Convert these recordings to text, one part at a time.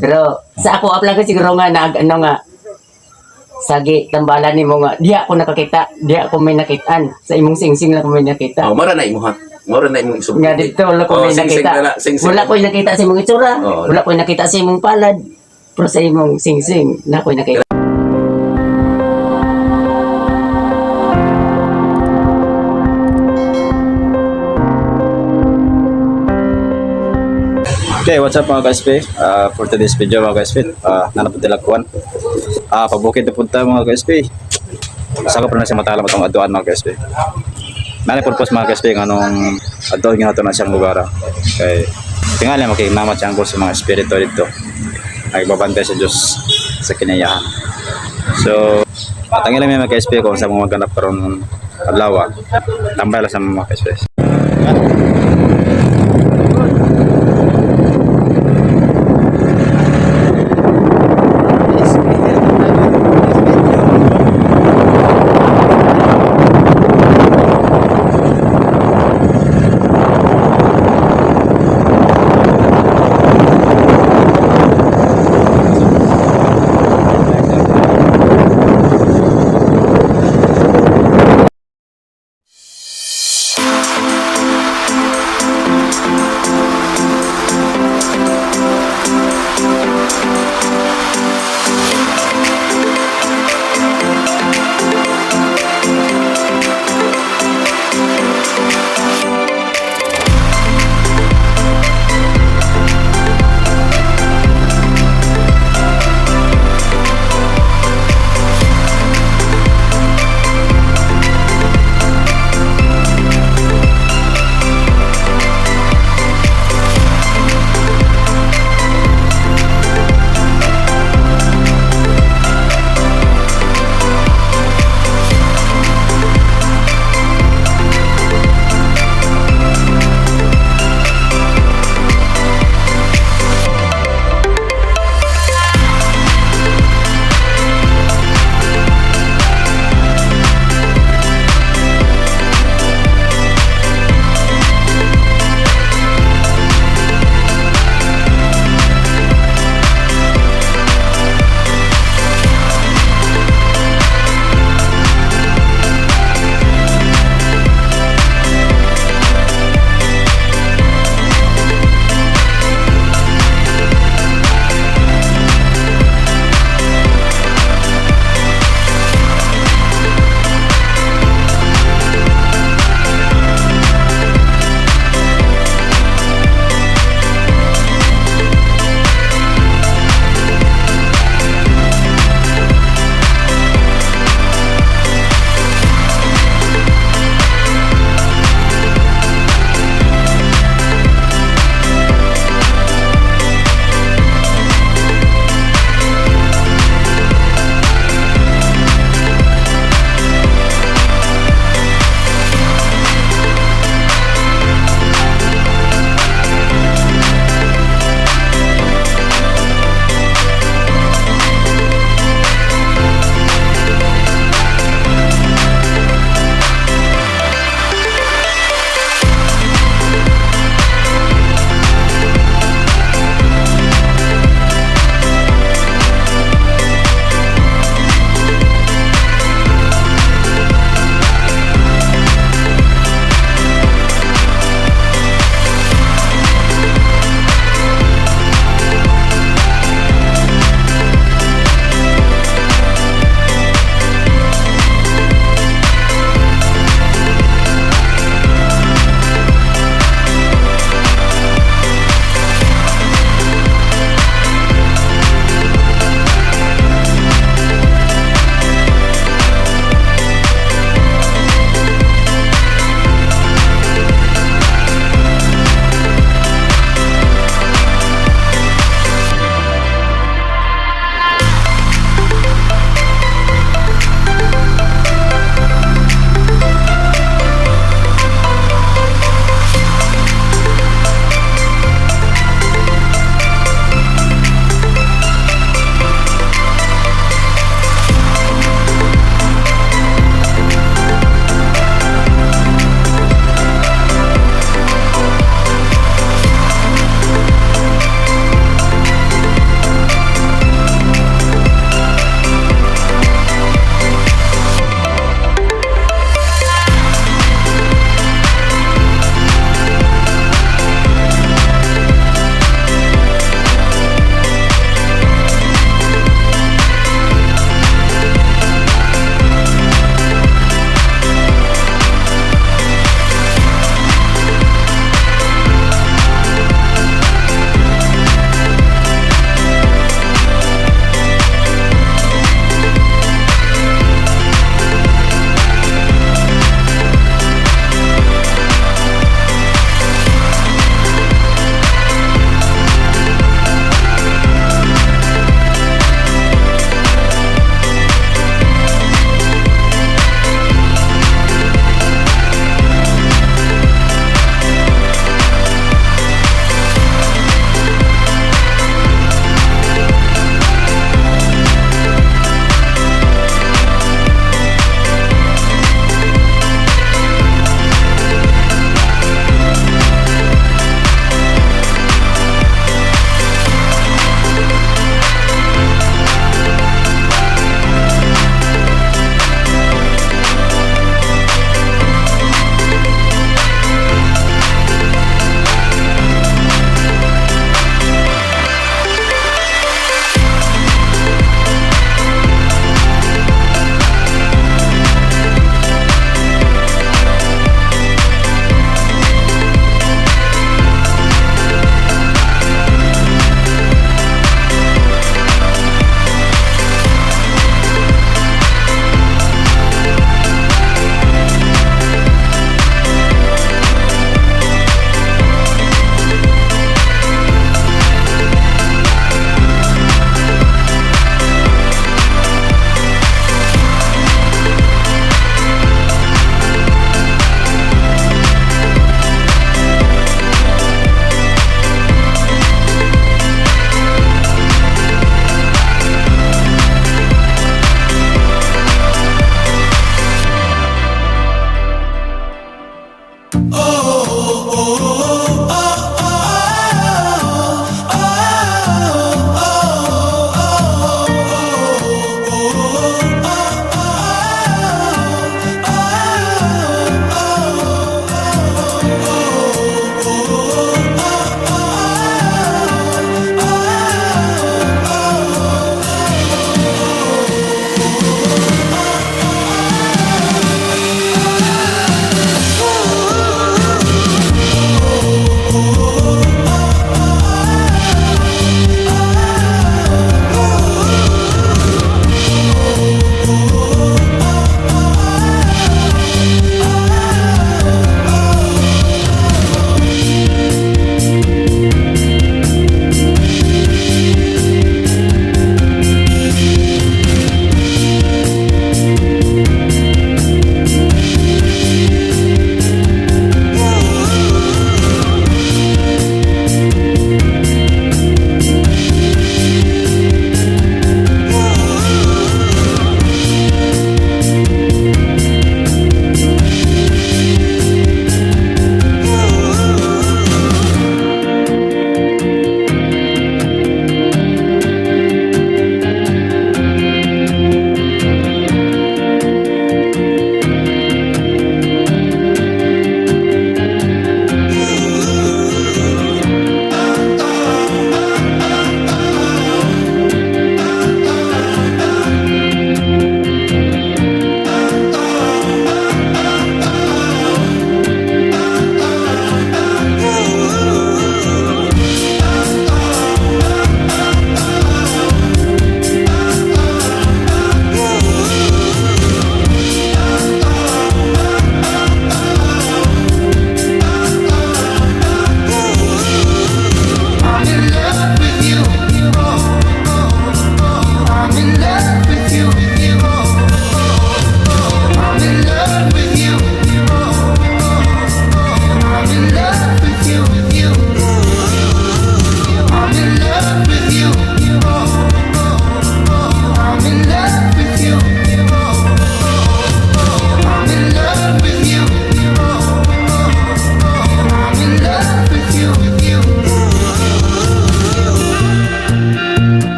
Pero sa ako apla ko siguro nga nag ano nga sagi tambalan nimo nga diha ako nakakita, diha ako may nakitaan sa imong singsing lang ko may nakita. Oh, mara na imo ha. Mara na imong isog. Nga dito wala ko Oh, may singsing nakita. na na, singsing. Wala ko nakita sa imong itsura. Oo. Wala ko nakita sa imong palad. Pero sa imong singsing na ko nakita. Okay, what's up, mga ka-SP? For today's video, mga ka-SP, nanapod nila kuwan. Pabukid na punta, mga ka-SP. Sakop na siya matala matong aduan, mga ka-SP. Nani purpose, mga ka-SP, nga anong aduan nga nato na siyang lugar. Okay. Tingali makiignamat siyang sa mga espiritu dito. Nagbabantay sa Diyos sa kinayahan. So, atangin lang mga ka-SP kung sa mga maganap karon adlaw. Tambay lang sa mga ka-SP.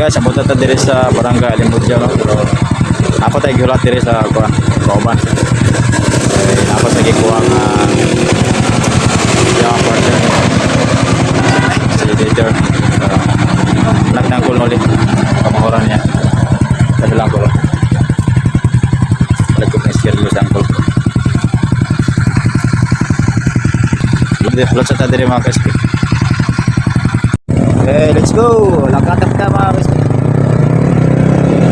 Guys, abot na ta diri sa Barangay Alimudyo, no? Pero apat tayo gihulat diri sa kuan, kauban. Eh, apat sa gikuha nga yung partner si leader. Anak ng Uncle Noli. Pamahoran niya. Sabi lang ko. Nagkop ng schedule sa uncle ko. Hulat sa ta diri, mga ka-SP. Okay, let's go! Lakatap na, mga ka-SP.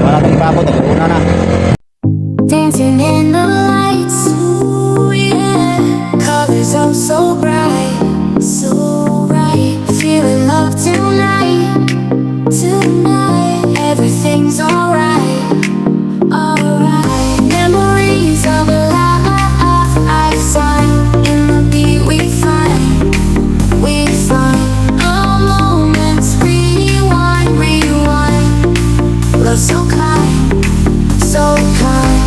Wala tayong paabot, una na. Dancing in the lights, ooh, yeah. Colors oh so bright, so bright. Feeling love tonight, tonight. Everything's alright, alright. Memories of a life I find in the beat we find, we find. Our moments rewind, rewind. Love so kind, so kind.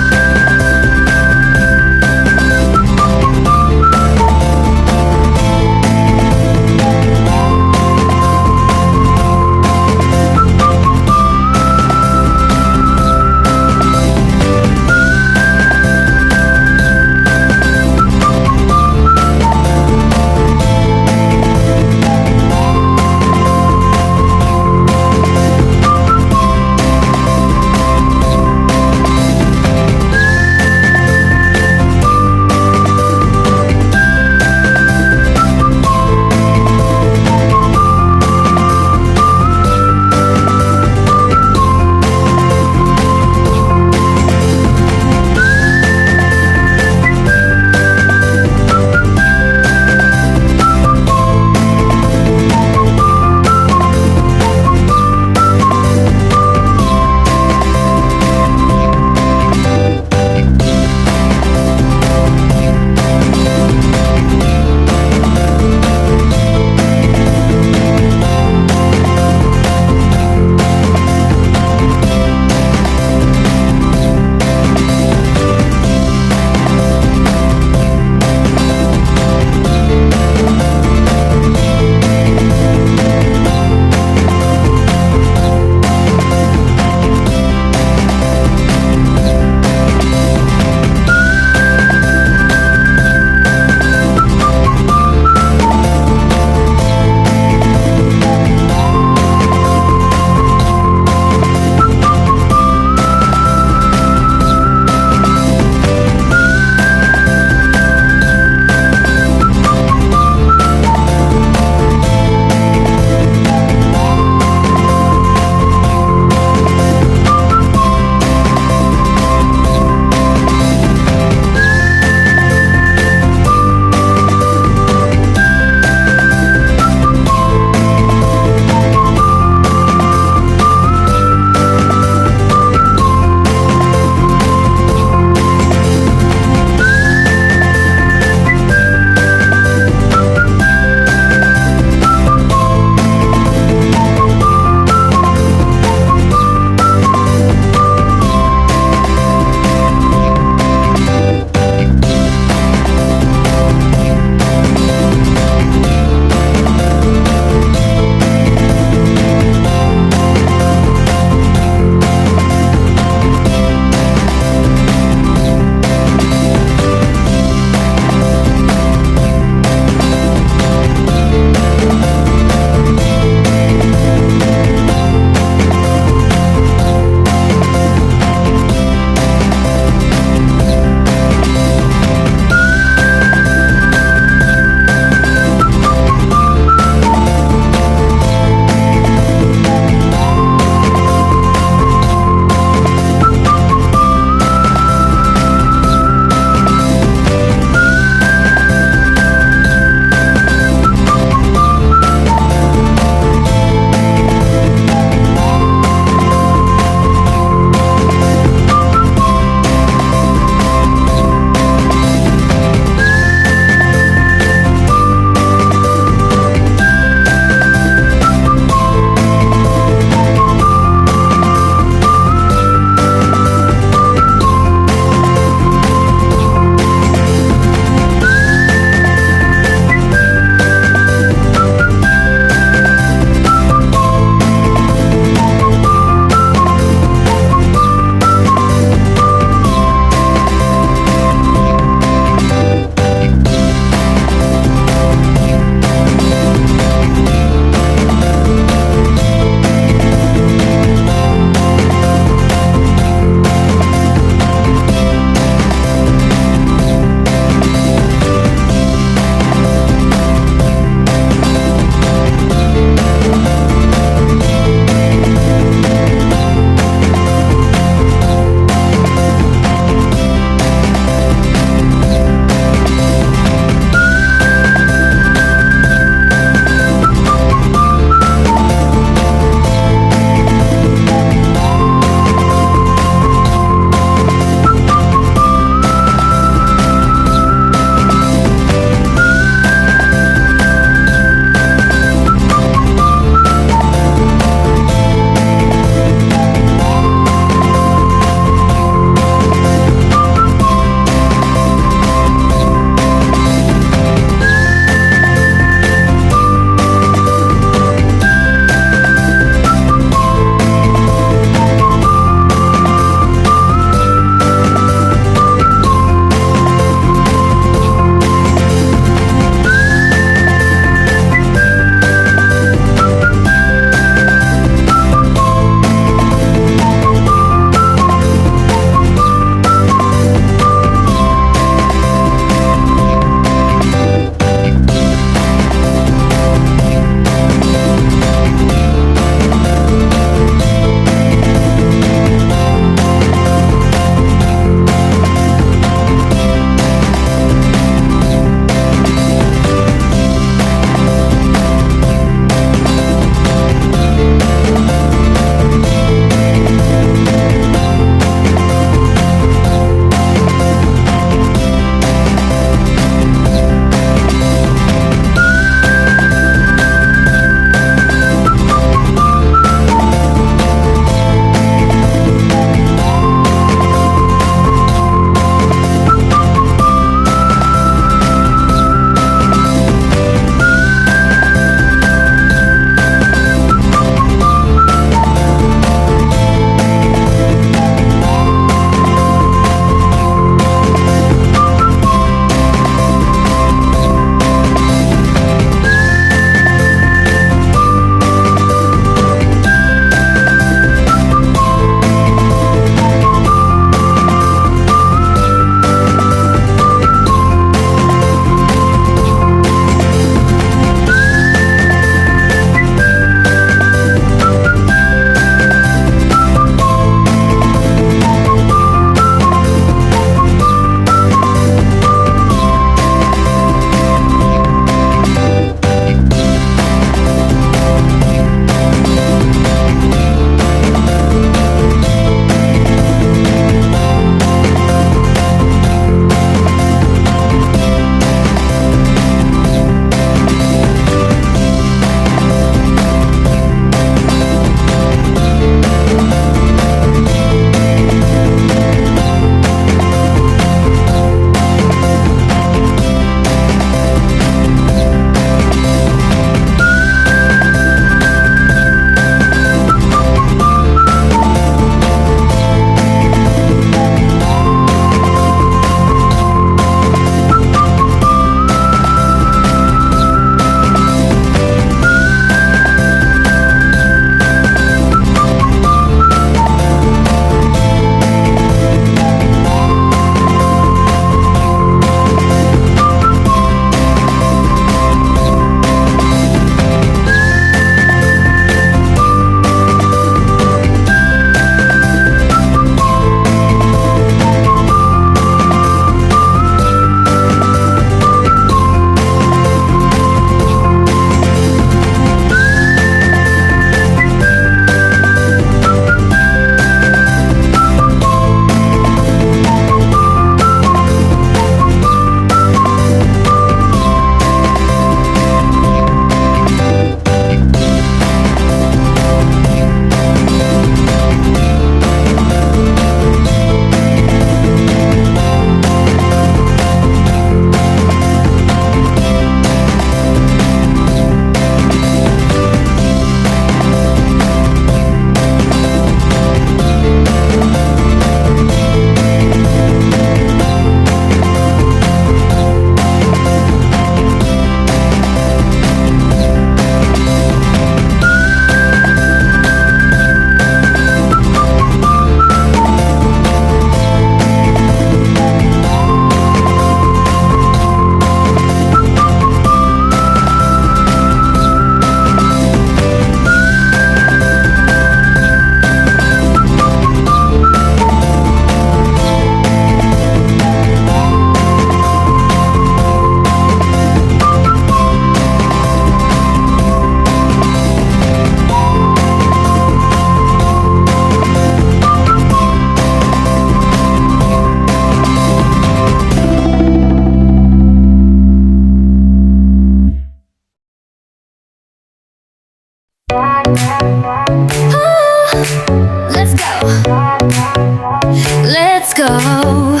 go.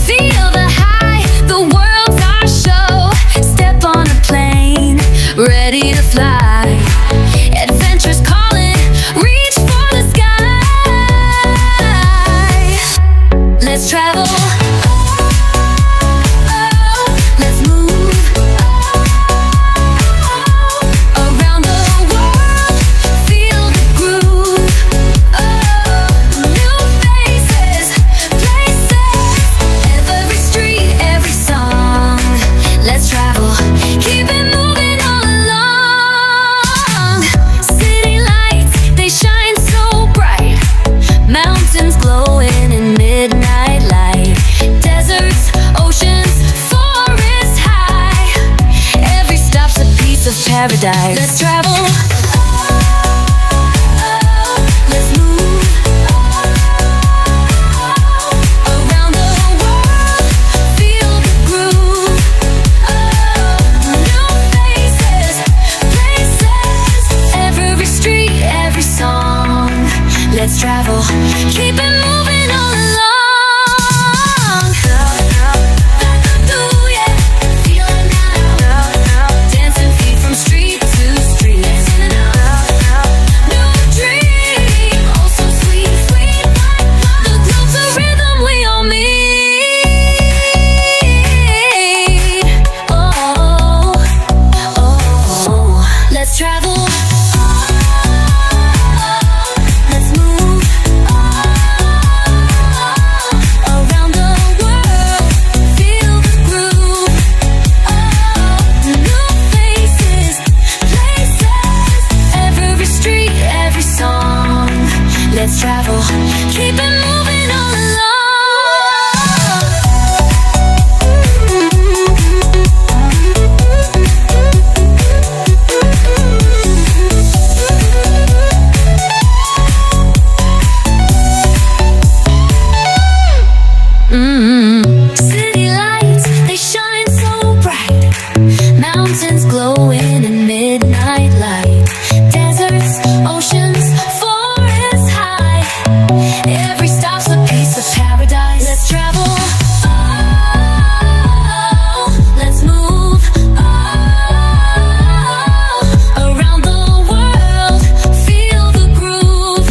Feel the high, the world's our show. Step on a plane, ready to fly. Adventures calling, reach for the sky. Let's travel. Oh, let's move around the world. Feel the groove. Oh, new faces, places. Every street, every song. Let's travel. Keep it moving all along. City lights, they shine so bright. Mountains glowing in midnight light. Deserts, oceans, forests high. Every stop's a piece of paradise. Let's travel. Oh, let's move around the world. Feel the groove. Oh, new faces, places. Every street, every song. Let's travel. Keep it moving all along. Yeah, feel it now. Dancing feet from street to street. New dream, oh so sweet, sweet. The globe's a rhythm we all meet. Oh. Let's travel. Let's move around the world. Feel the groove. Oh, new faces, places. Every street, every song. Let's travel. Keep it moving all along. City lights, they shine so bright. Mountains glowing in midnight light. Deserts, oceans, forests high. Every stop's a piece of paradise. Let's travel. Oh, let's move. Oh, around the world. Feel the groove.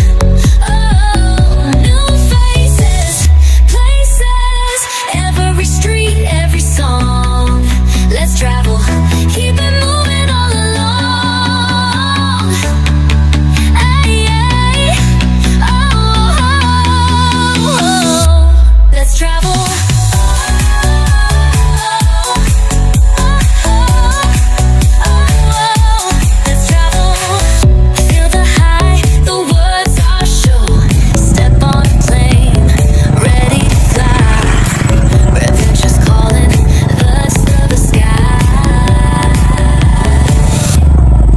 Oh, new faces, places. Every street, every song. Let's travel. Keep it moving all along. Ay, ay. Oh. Let's travel. Oh. Let's travel. Feel the high, the world's our show. Step on a plane, ready to fly. Adventures calling, the to the sky.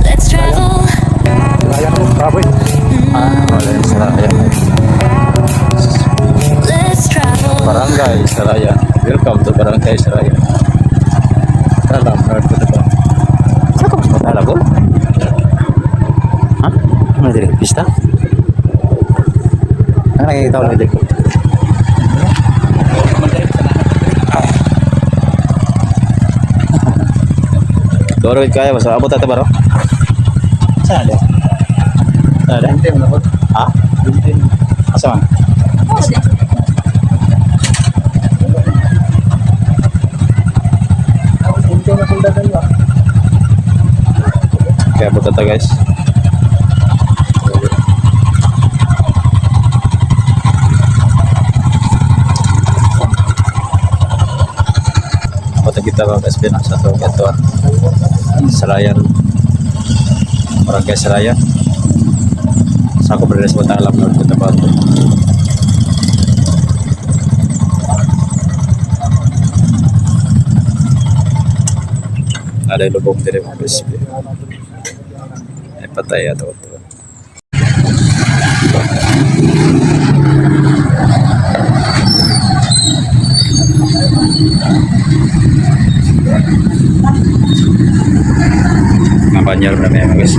Let's travel. Ah, wala yung Saraya. Let's travel. Barangay Saraya. Welcome to Barangay Saraya. Talam, North Cotabato. Saan ka mas matalagol? Ha? Ano diri? Pista? Ano nakikita ko na diri? Doro kaya basta abot ata baro? Saan dia? Saan dia? Ha? Asa man? Kaya abot ata, guys. Abot kita, mga guys, sa ito ito Sarayan, Barangay Saraya. Sakop rin sa Matalam, North Cotabato. Ada lubong diri, mga guys. Ay, patay ato ito. Mga banyar na may, mga guys.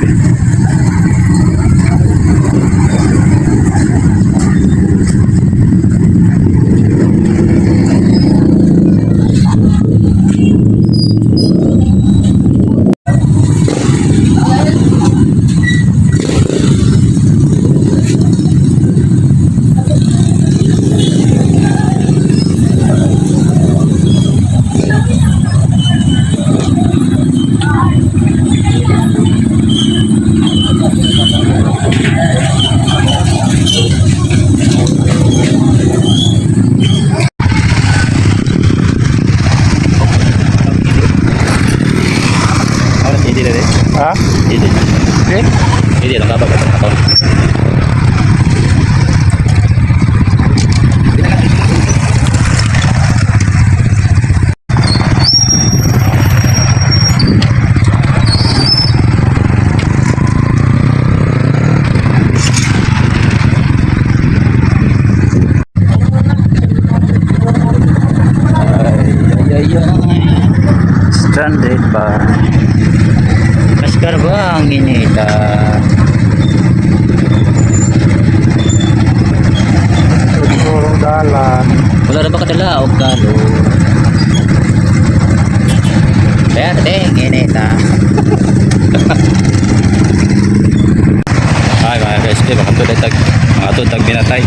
600 ba? Kaskar ba ang inita? Siguro dalan. Wala na ba kadala og kalo? Berde inita. Ay, mga ka-SP, baka tulad tag, mga tag binatay.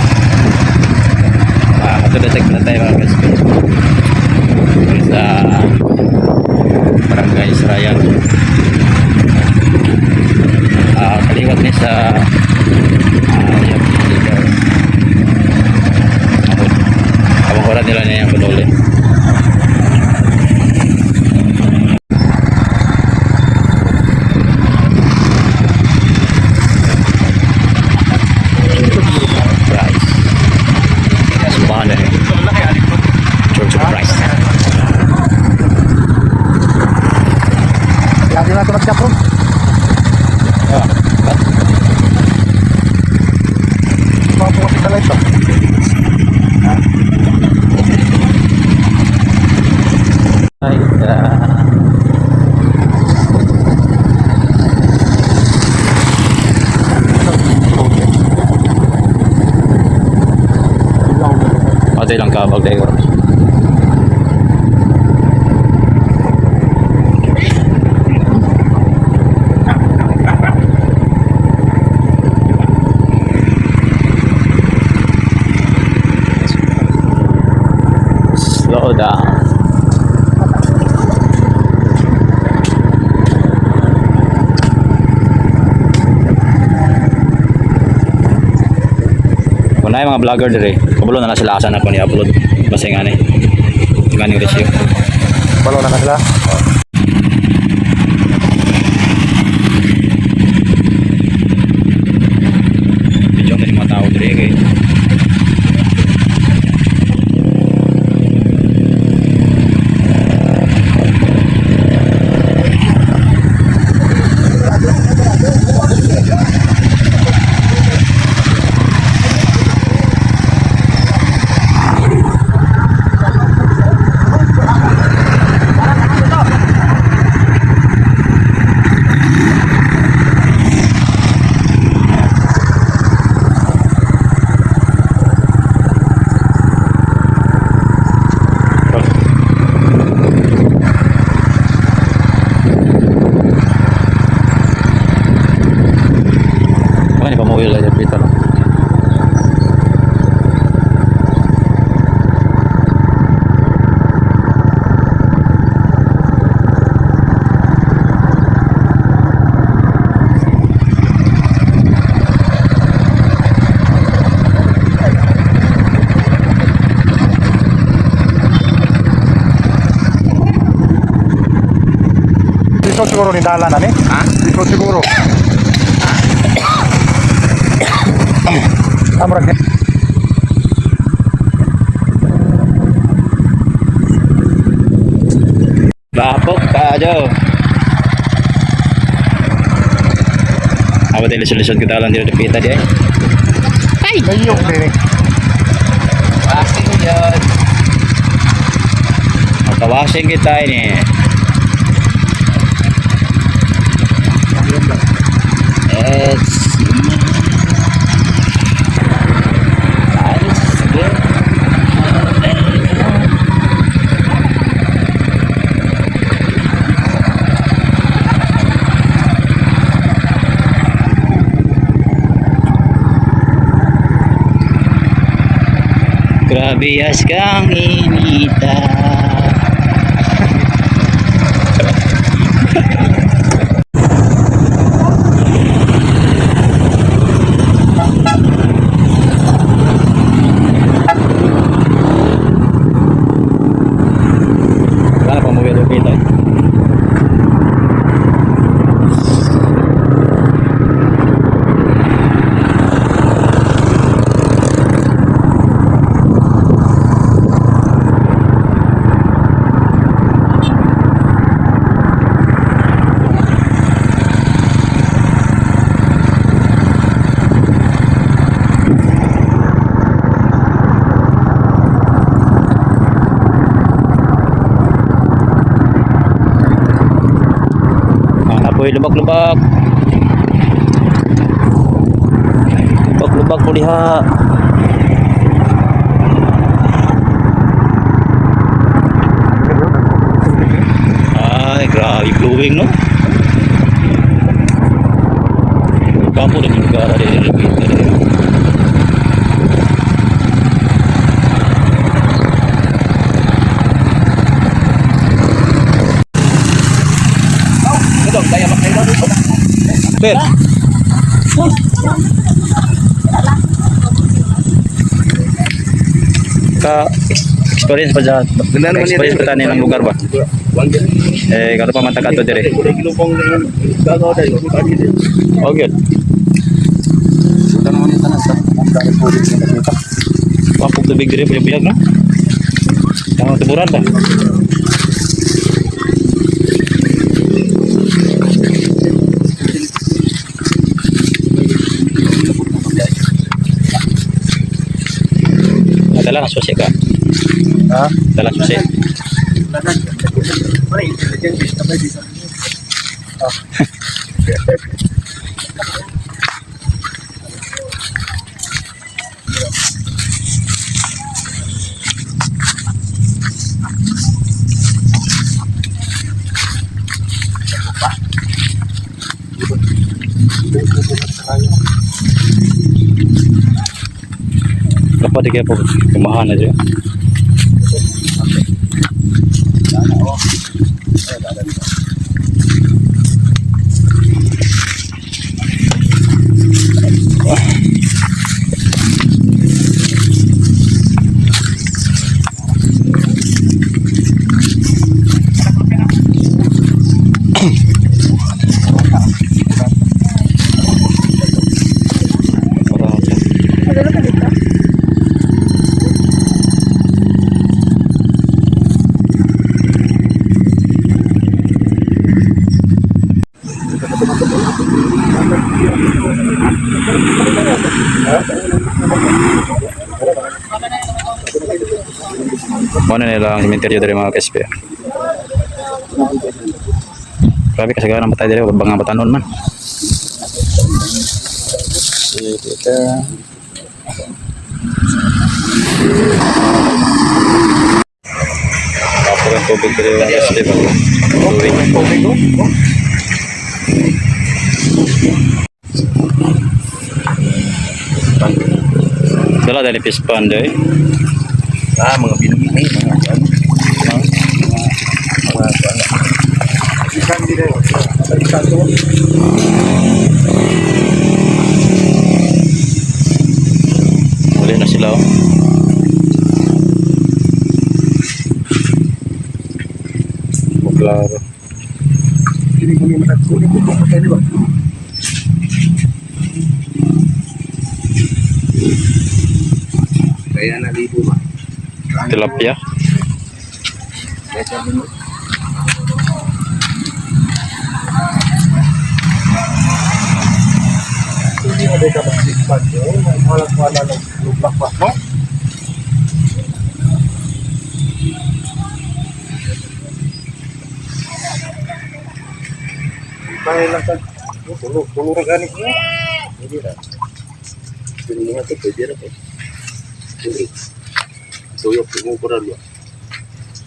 Mga tulad tag binatay, mga ka-SP. Sa Barangay Israel. Kaliwat ni sa yung dito. Abang nila na yung kululi. Christ. Sumbahan na rin. Church of Christ. Lagi na ito nagkapro. Mga po kasi dalay ito. Ay, Ito ilang kabag tayo. Slow down. Kung na yung mga vlogger dire, kabalo na lang sila asa na ko ni-upload. Basta nga ni. Nga ni ratio. Balo na na sila. Medyo na yung mga tao dire kay. Baka ni pamuwi lang dito no. Dito siguro ni dalan ani. Ha? Dito siguro. Amrag. Bapok ka jo. Ako tayo lisod-lisod kita lang dito dipita di ay. Layok din eh. Pasing yun. Magkawasing kita ini. It's Ayos, sige. Grabe as kang inita. Wala pa mo dito. Uy, lubak-lubak. Lubak-lubak po diha. Ay, grabe blowing, no? Kampo na yung lugar. Dili. Ber. Ka experience pa dyan. Experience pa tayo ng lugar ba? Eh, kato pa man taga to dire. Okay. Wapog tubig dire buyag no? Tama tuburan ba? Dala ang susi ka. Ha? Dala ang susi. Dapat di kaya po kumahan na dyan. Para Muna nila ang sementeryo diri mga ka-SP. Grabe kasagaran pa tayo diri, mga batanon man. Dito. Tapos ang tubig diri mga ka-SP. Tubig. Tubig oh. Dala dali fish pond eh. Ah, mga binumi mga ano. Mga ano. Ikan din eh. Ikan to. Huli na sila oh. Klaro. Hindi mo naman at kunin ko kung patay ba. Kaya na libo ba? Tilapia. Hindi mo deka ba si Ikan. Wala wala lang lubak ba no? Kaya lang ka. Tulog, tulog ra gani. Pwede ra. Pero mga to pwede ra po. Pwede. Tuyok mo ko ra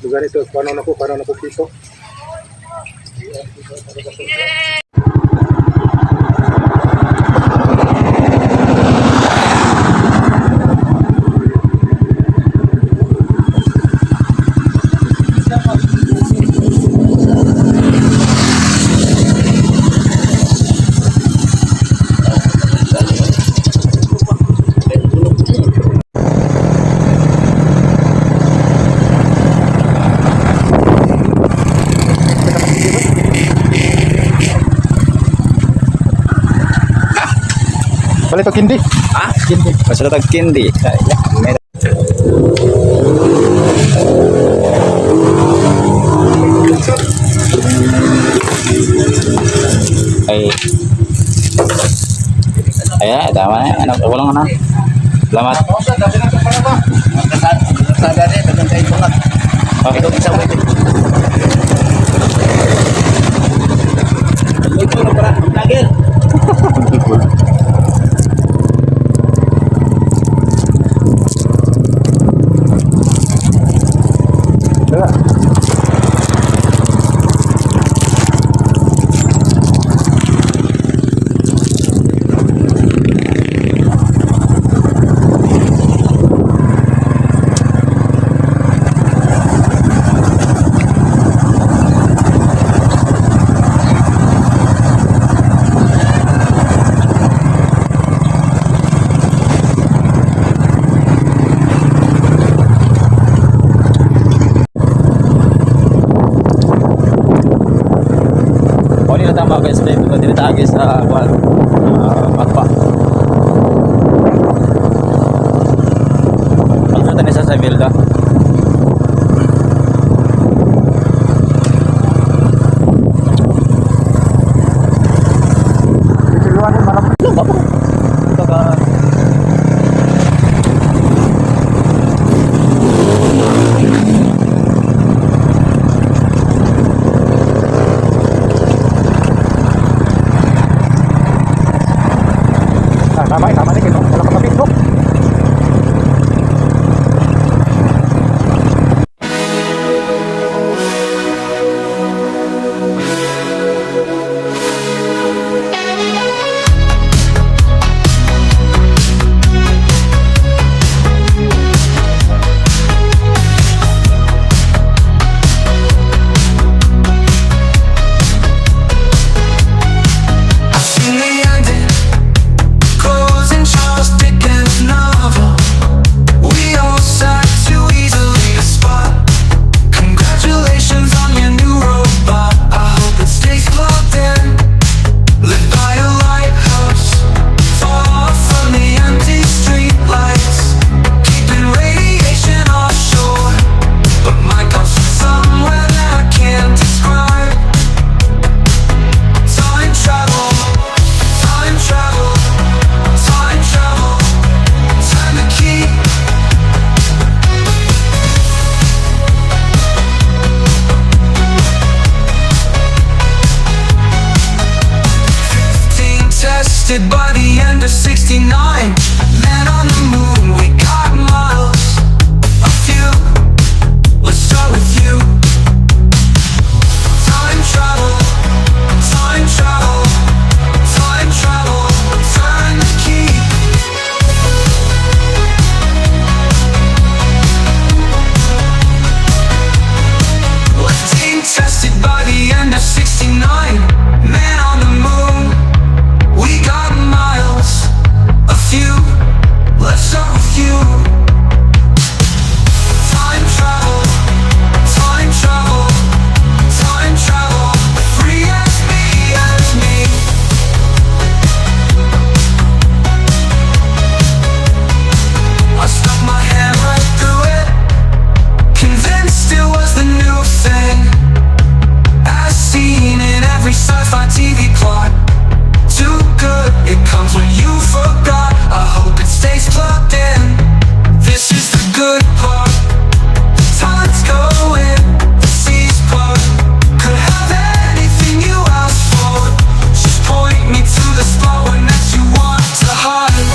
Lugar ito, paano na ko piso? Balik to kindi. Ha? Kindi. Masala tag kindi. Ay. Ay, tama na. Ano, walang ano. Salamat. Kasada ni dagan kay tungat. Okay. Ikaw isa mo. Agi sa kuan, Magpa. Pagsutan ni sa Imelda. Tuluan ni malapit. Ano ba po? Baka Ah, tama eh, tama ni kay wala pa kapit no. I've seen the ending, closing Charles Dickens novel. We all sat too easily to spot. Congratulations on your new robot. I hope it stays plugged in. Lit by a lighthouse, far from the empty street lights, keeping radiation offshore. But mine comes from somewhere that I can't describe. Time travel, time travel, time travel, turn the key. 15 tested by the end of 69. Man on the moon, we got miles. A few. Let's start with you. Time travel, time travel, time travel, turn the key. Lifting tested by the end of 69. Man on the moon, we got miles. A few, let's start with you. Time travel, time travel, time travel. Free as me, as me. I stuck my hand right through it, convinced it was the new thing, as seen in every sci-fi TV plot. Too good, it comes when you forgot. I hope it stays plugged in. This is the good part. The time's going, the seas part. Could have anything you ask for. Just point me to the spot where next you want to hide.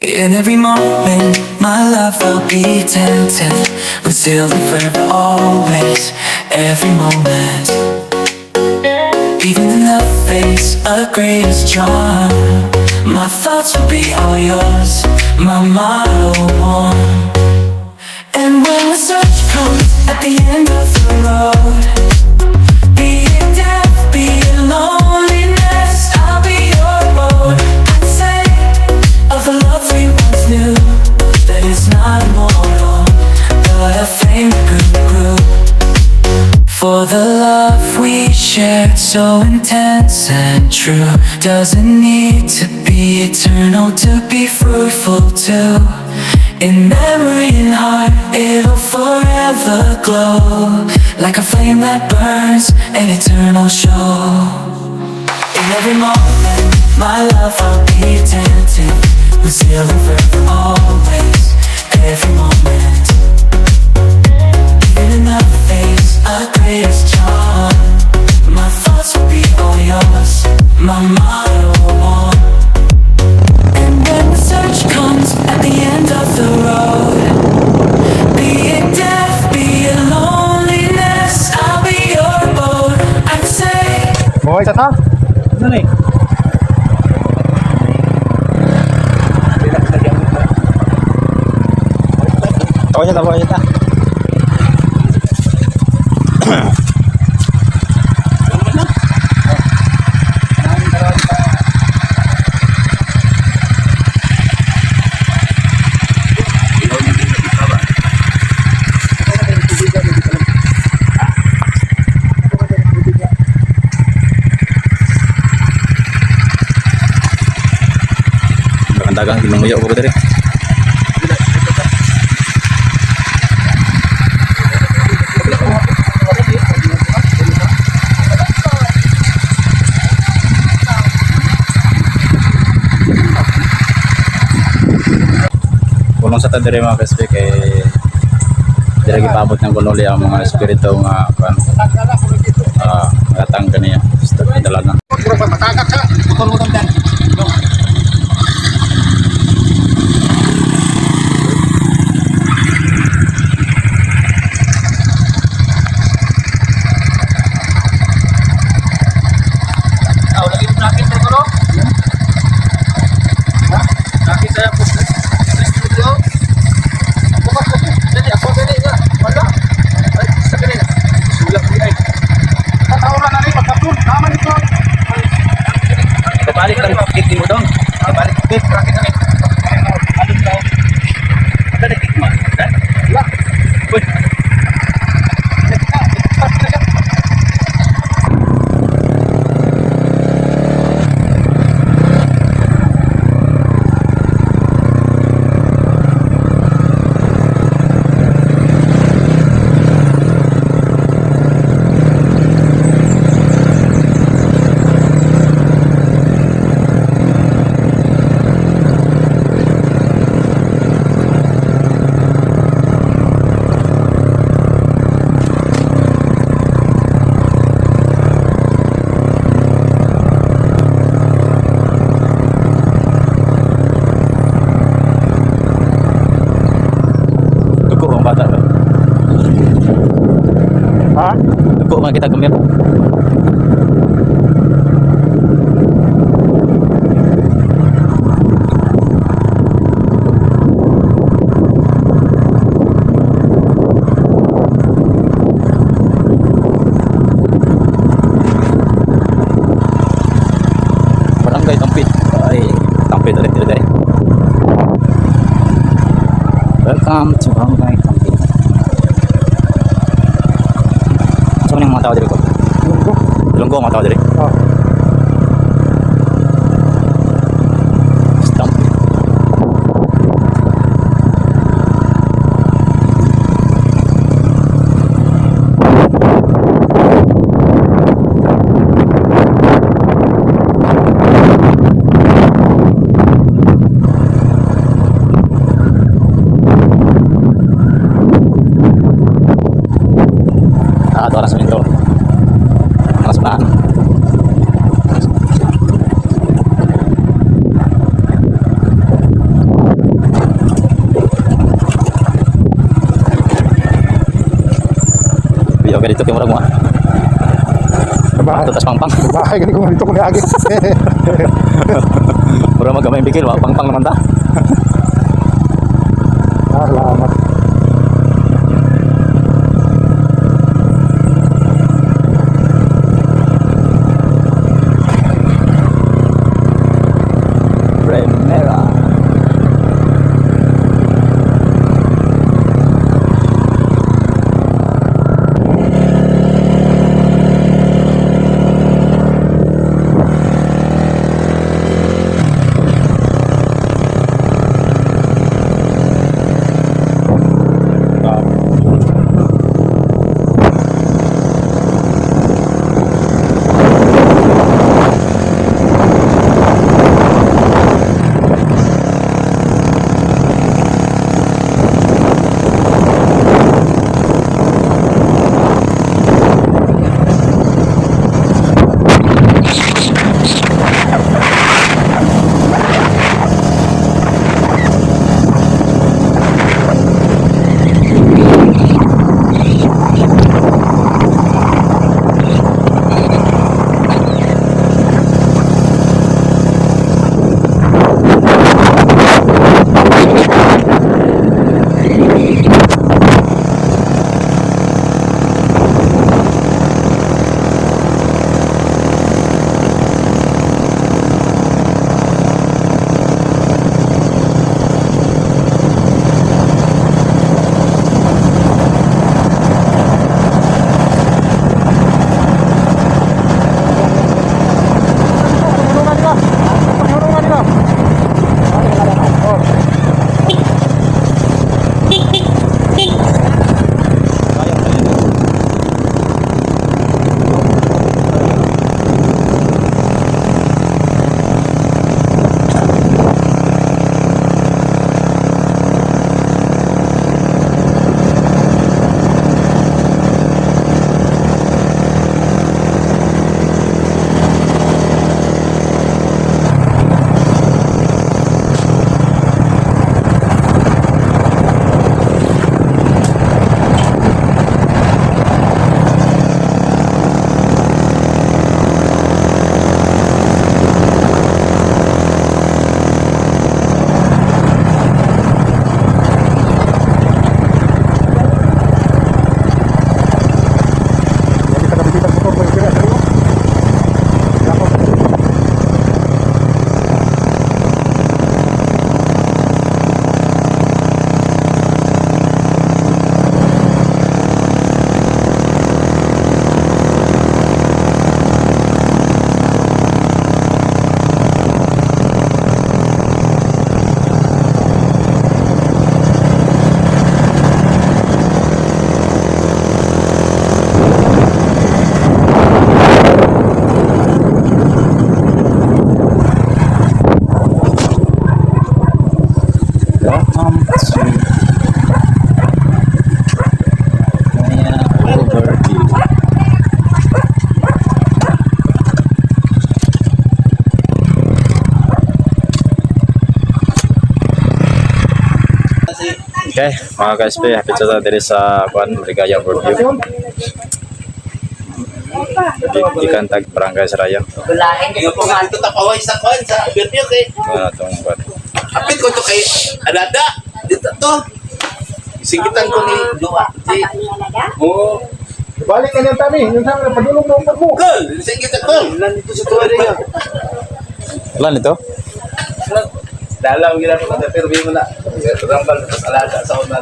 In every moment, my love will be attentive. Resilient forever, always, every moment. Even in the face of greatest charm, my thoughts will be all yours, my motto warm. And when the search comes at the end of the road, be it death, be it loneliness, I'll be your road. I'd say of the love we once knew, that it's not immortal, but a flame that grew. For the love we shared, so intense and true, doesn't need to be eternal to be fruitful too. In memory and heart, it'll forever glow, like a flame that burns an eternal show. In every moment, my love, I'll be attentive, with zeal and fervor always, every moment. Even in the face of greatest charm, my thoughts will be all yours, my motto warm. And when the search comes at the end of the road, be it death, be it loneliness, I'll be your boat. I'd say. Okay sa ta? Ano na eh? Tawa siya, tawa siya ta. Dagang ginumuyo ko diri. Kulong sa ta diri mga kaspi kay diri gipabot ng kunuli ang mga espiritu nga kan gatang kaniya. Basta dala na. Matagak ka. Putol-putol dyan. Kabalik lang kit mo dong. Kabalik kit racket na. Ada kit ma. Uy. Dugo ang bata to. Ha? Dugo man kita gamit. Welcome to Barangay Camping. So, ano yung mga tao dito? Lunggo. Ilonggo ang mga tao dito. Oh. Stamp. Ah, ito oras nito. Oras na. Uy, okay dito kay murag mo. Ah. Bahay. Ato tas pangpang. Bahay gani ko dito ko niagi. Murag magamay bigil wa pangpang naman ta. Ah, salamat. Primera. Pagulungan nila. Pagulungan nila. Oh. Hindi ka nabigyan ng motor, may pira sa'yo. Dako. Welcome to Maya Overview. Okay, mga ka-SP, happy sa diri sa kuan Ligaya Overview. Gikan tag Barangay Saraya. Gulain Ngayon po nga ito tapaway sa kwan sa Bermeo kay. Mga atong kuan. Apit ko to kay Alada. Dito to. Sigitan ko ni Joa. Si Oo. Balik ka niyan tami, yung tami padulong mo ang mo. Kol, sigitan ko. Nandito sa tuwa niya. Wala nito? Dalam gila ko na pero mo na. Rambal tapos alaga sa una.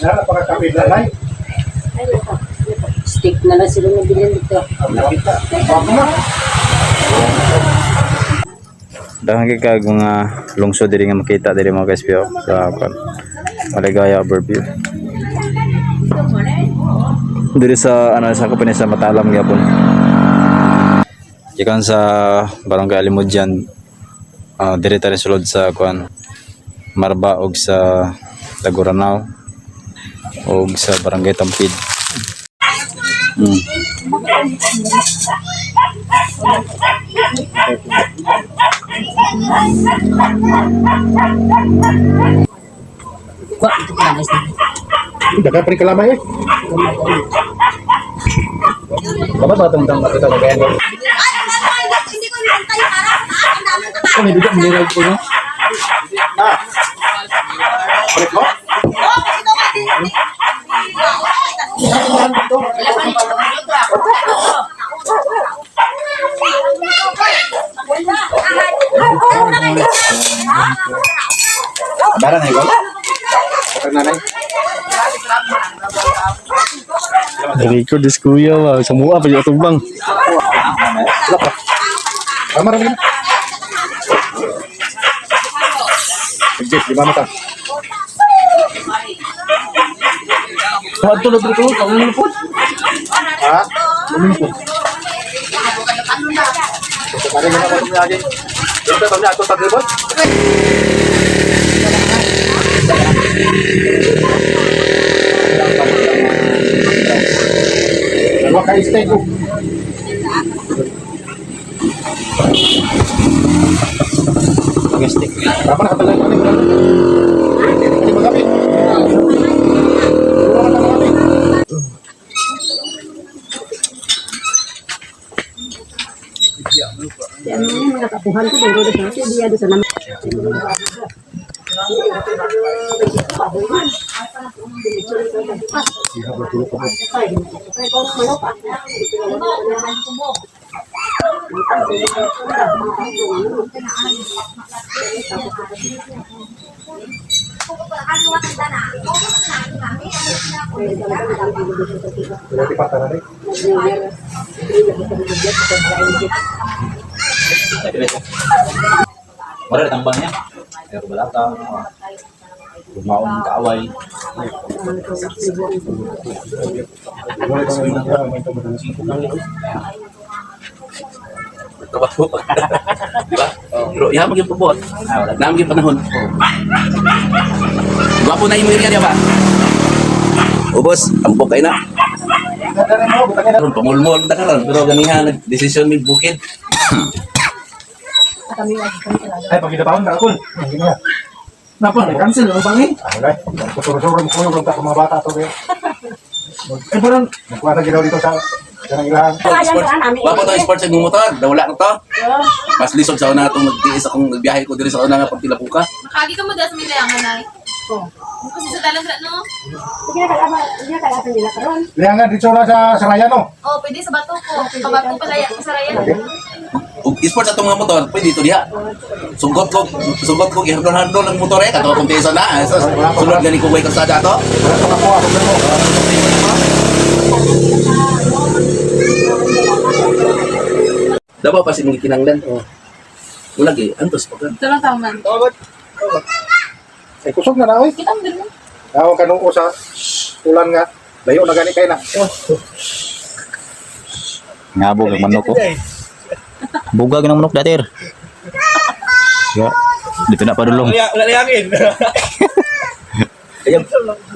Na, napakakapit na nay. Stick na lang sila nabilin dito. Nakita. Ako na. Daghan kay kag mga lungsod diri nga makita diri mga guys oh, sa kwan. Maligaya overview. Diri sa ano sa kapin sa Matalam gyapon. Gikan sa Barangay Alimudyan, diri ta rin sulod sa kwan Marba og sa Taguranao og sa Barangay Tampid. Kwa, ito pa guys. Daga pa rin kalamay eh. Dapat ba itong tang makita mo kaya? Ay, hindi ko yung tayo para sa taas. Ang dami ng Kami bigat nila ko no. Ah. Balik mo? Oo, kasi ito ka din. Bara na ikaw. Patay nanay. Record is kuya ba. Sa mua pa yung atubang. Wala pa. Tama rin. Jeff, lima mata. Wadto na dito, kamu po. Ha? Lumingko. Pare nga ako tumiyagi. Dito kami ato sa tribot. Wa ka stay ko. Logistic. Tama na katagal ko ni. Hindi magabi. Wala ka magabi. Mga kapuhan ko, dito sa akin, diya sa naman. Berarti patah nanay. Mura tambang niya. Pero balata, bumaon kaaway. Wala kang Trabaho. Di ba? Pero iya maging pabot. Naam gyud panahon. Gwapo na imo area diya ba? Ubos, ampok kay na. Karon pamulmol ta karon pero ganiha nagdesisyon mig bukid. Ay, pagkita na ako. Hindi na. Napa, na-cancel ang bangin. Ay, kusuro-suro mo kuyo kung mga bata to. Eh, parang, Nagkuha na ginaw dito sa sa ilahan. Sports. Gwapo to sports sa imong motor, dawala na to. Mas lisod sa una atong nagtiis akong nagbiyahe ko diri sa una nga pagtilapuka. Makagi ka mo dahil sa may layangan ay. Kasi sa dalang no? Liangan dito na sa Saraya no. Oh, pwede sa bato ko. Kabato pala sa rayan. Ug sports atong mga motor, pwede dito diha. Sugot ko ihardol-hardol ang motor eh kato akong tiisan na. So, sulod gani ko way kalsada ato. Wala pa makuha problema. Dabaw pa si mong kinanglan. Oh. Wala gi antos pa ka. Ito lang tama. Ay kusog na na oy. Kita mo din mo. Aw kanuo sa ulan nga. Layo na gani kay na. Ngabog ang manok ko. Bugag ng manok datir. Ya. Dito na padulong. wala na yakin. Ayaw,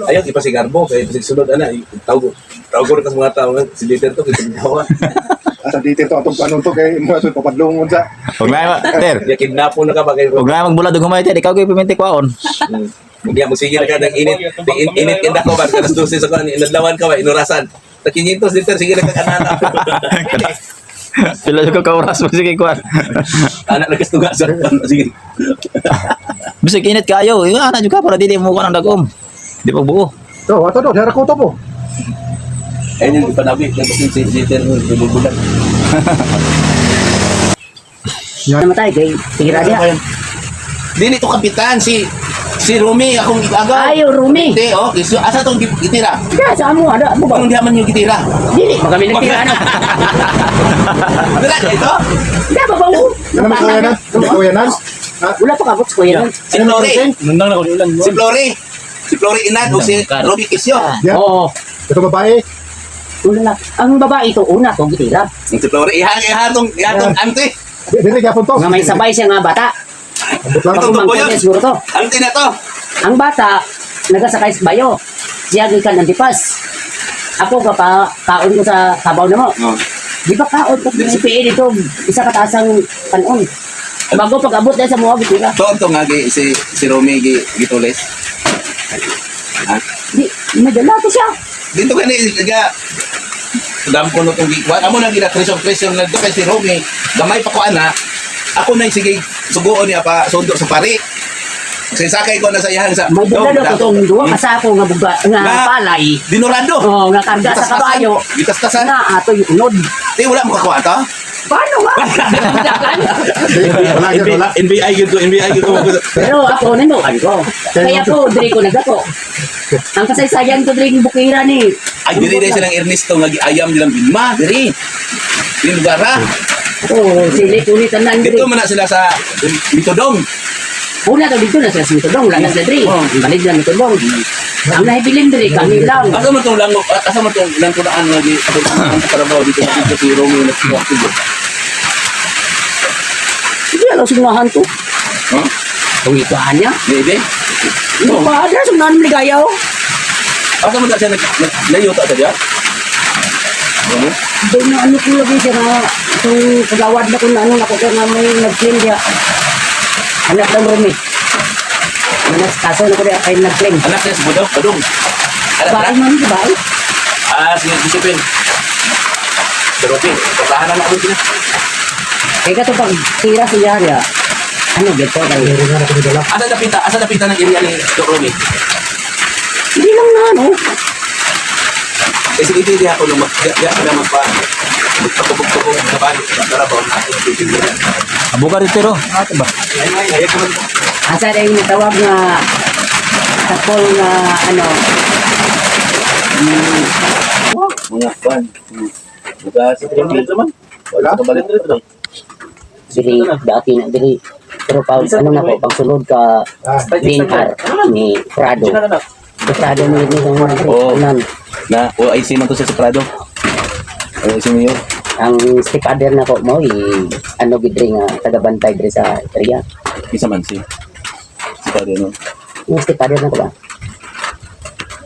ayaw ipasigarbo kay pasigsunod ana tawag tawag ka sa mga tao nga, si leader to kay gawa. Sa dito to atong kanon to kay mo ato papadlong unsa. Huwag na ma, ter. Ya kidnapo na ka ba kay Huwag na magbulad ug humay ter. Ikaw kay piminti kwaon. Hindi mo sige na ka nang init init kinda ko ba alas 12 sa kuan inadlawan ka ba inurasan. Ta 500 liter sige na ka kanana. Pila jud ka oras mo sige kwan. Anak na kastuga sa kuan sige. Bisag init kayo, iyo ana jud ka para dili mo kuan ang dagom. Di pa buo. To, ato to, dara ko to po. Ayun yung panabi ng si liter mo bumubulan. Namatay kay tira diha. Dili to kapitan si si Rumi akong igagaw. Ayo Rumi. Hindi, oh, kiso asa tong gitira? Diha sa amo ada mo ba? Kung di man yung gitira. Dili ba kami nagtira na. Dila ito. Diha ba ba? Ano may kuya na? May kuya na? Wala pa kabot sa kuya nun. Si Flori. Nandang na ko ulan. Si Flori. Si Flori Inad o si Rumi Kisyo. Yeah. Oo. Ito babae. Una lang. Ang babae ito, una tong gitira. Si Flori iha iha tong iha tong ante. Dili gyapon to. Nga may sabay siya nga bata. Ambot lang. Itong Pagmangkot tubo yun. niya siguro to. Ante na to. Ang bata, nagasakay sa bayo. Siya gikan ang tipas. Ako ka pa, kaon ko sa kabaw na mo. Oh. Di ba kaon ko si PA dito, isa kataasang kanon. Bago pag-abot dahil sa mga gitira. To to nga gi si si Rumi gi gitulis. Ha? Di, madala to siya. Dito gani ga dam ko no tong gikuan. Amo na gina treasure treasure na dito kay si Rumi. Gamay pa ko ana. Ako na sige suguon niya pa sundo sa pari. Sisakay ko na sa iyahan sa May dala daw to tong duha kasako nga buga, nga Na- palay. Dinurado. Oh, nga karga sa kabayo. Gitastasan. Na ato yung unod. Di wala mo kakuha to. Paano nga? Dagan. Wala gyud, wala. NBI gyud ko, NBI gyud ko. Pero ako nanuan ko. Kaya ko diri ko nagako. Ang kasaysayan ko diri bukira ni. Ay diri dai silang Ernesto nga giayam nilang bilma diri. Diri lugar ha. Oh, sili kuni tanan diri. Dito man na sila sa Mitodong. Una to dito na sila sa Mitodong, wala na sila diri. Balik lang Mitodong. Ang nahibilin diri kami lang. Asa man tong lango, asa man tong langkuraan nga gi ang karabaw dito na dito si Romeo na si Joaquin. Hindi alam sugnahan to. Huh? Ang ikahan niya. Di di. Ano pa? Dira sugnahan ligaya oh. Asa man ta siya nag layo ta sa diya? Ano? Doon na ano ko lagi siya nga itong kagawad na kung ano na ko nga may nag-claim diya. Anak ng Rumi. Manas kaso na ko diya kay nag-claim. Anak niya si Budong, Badong. Anak Bae na. man di bae. Ah, sige, Josephine. Pero okay, tahan na ako sila. Kaya kato pag tira siya niya. Ano gito kay Meron nga na kami dala. Asa napita ng area ni Doc Romy? Hindi lang na ano. Kasi sige, di ako nung di ako na magpa magpatubog-tubog sa balo sa karabaw na ako titignan. Abuka dito ro. Ato ba? Ay, ay, ay, ko man. Asa rin tawag nga takol nga ano. Mga kwan. Bugas. Naman. Wala. Kabalik dito. Diri dati na diri. Pero pag ano na po pagsulod ka Binhar ni Prado. Si Prado ni ni ang Oo. nan Na, OIC man to siya sa Prado. OIC mayor. ang stepfather na ko mo i ano gid diri nga tagabantay diri sa area. Isa man si. Si Prado no. Yung stepfather na ko ba?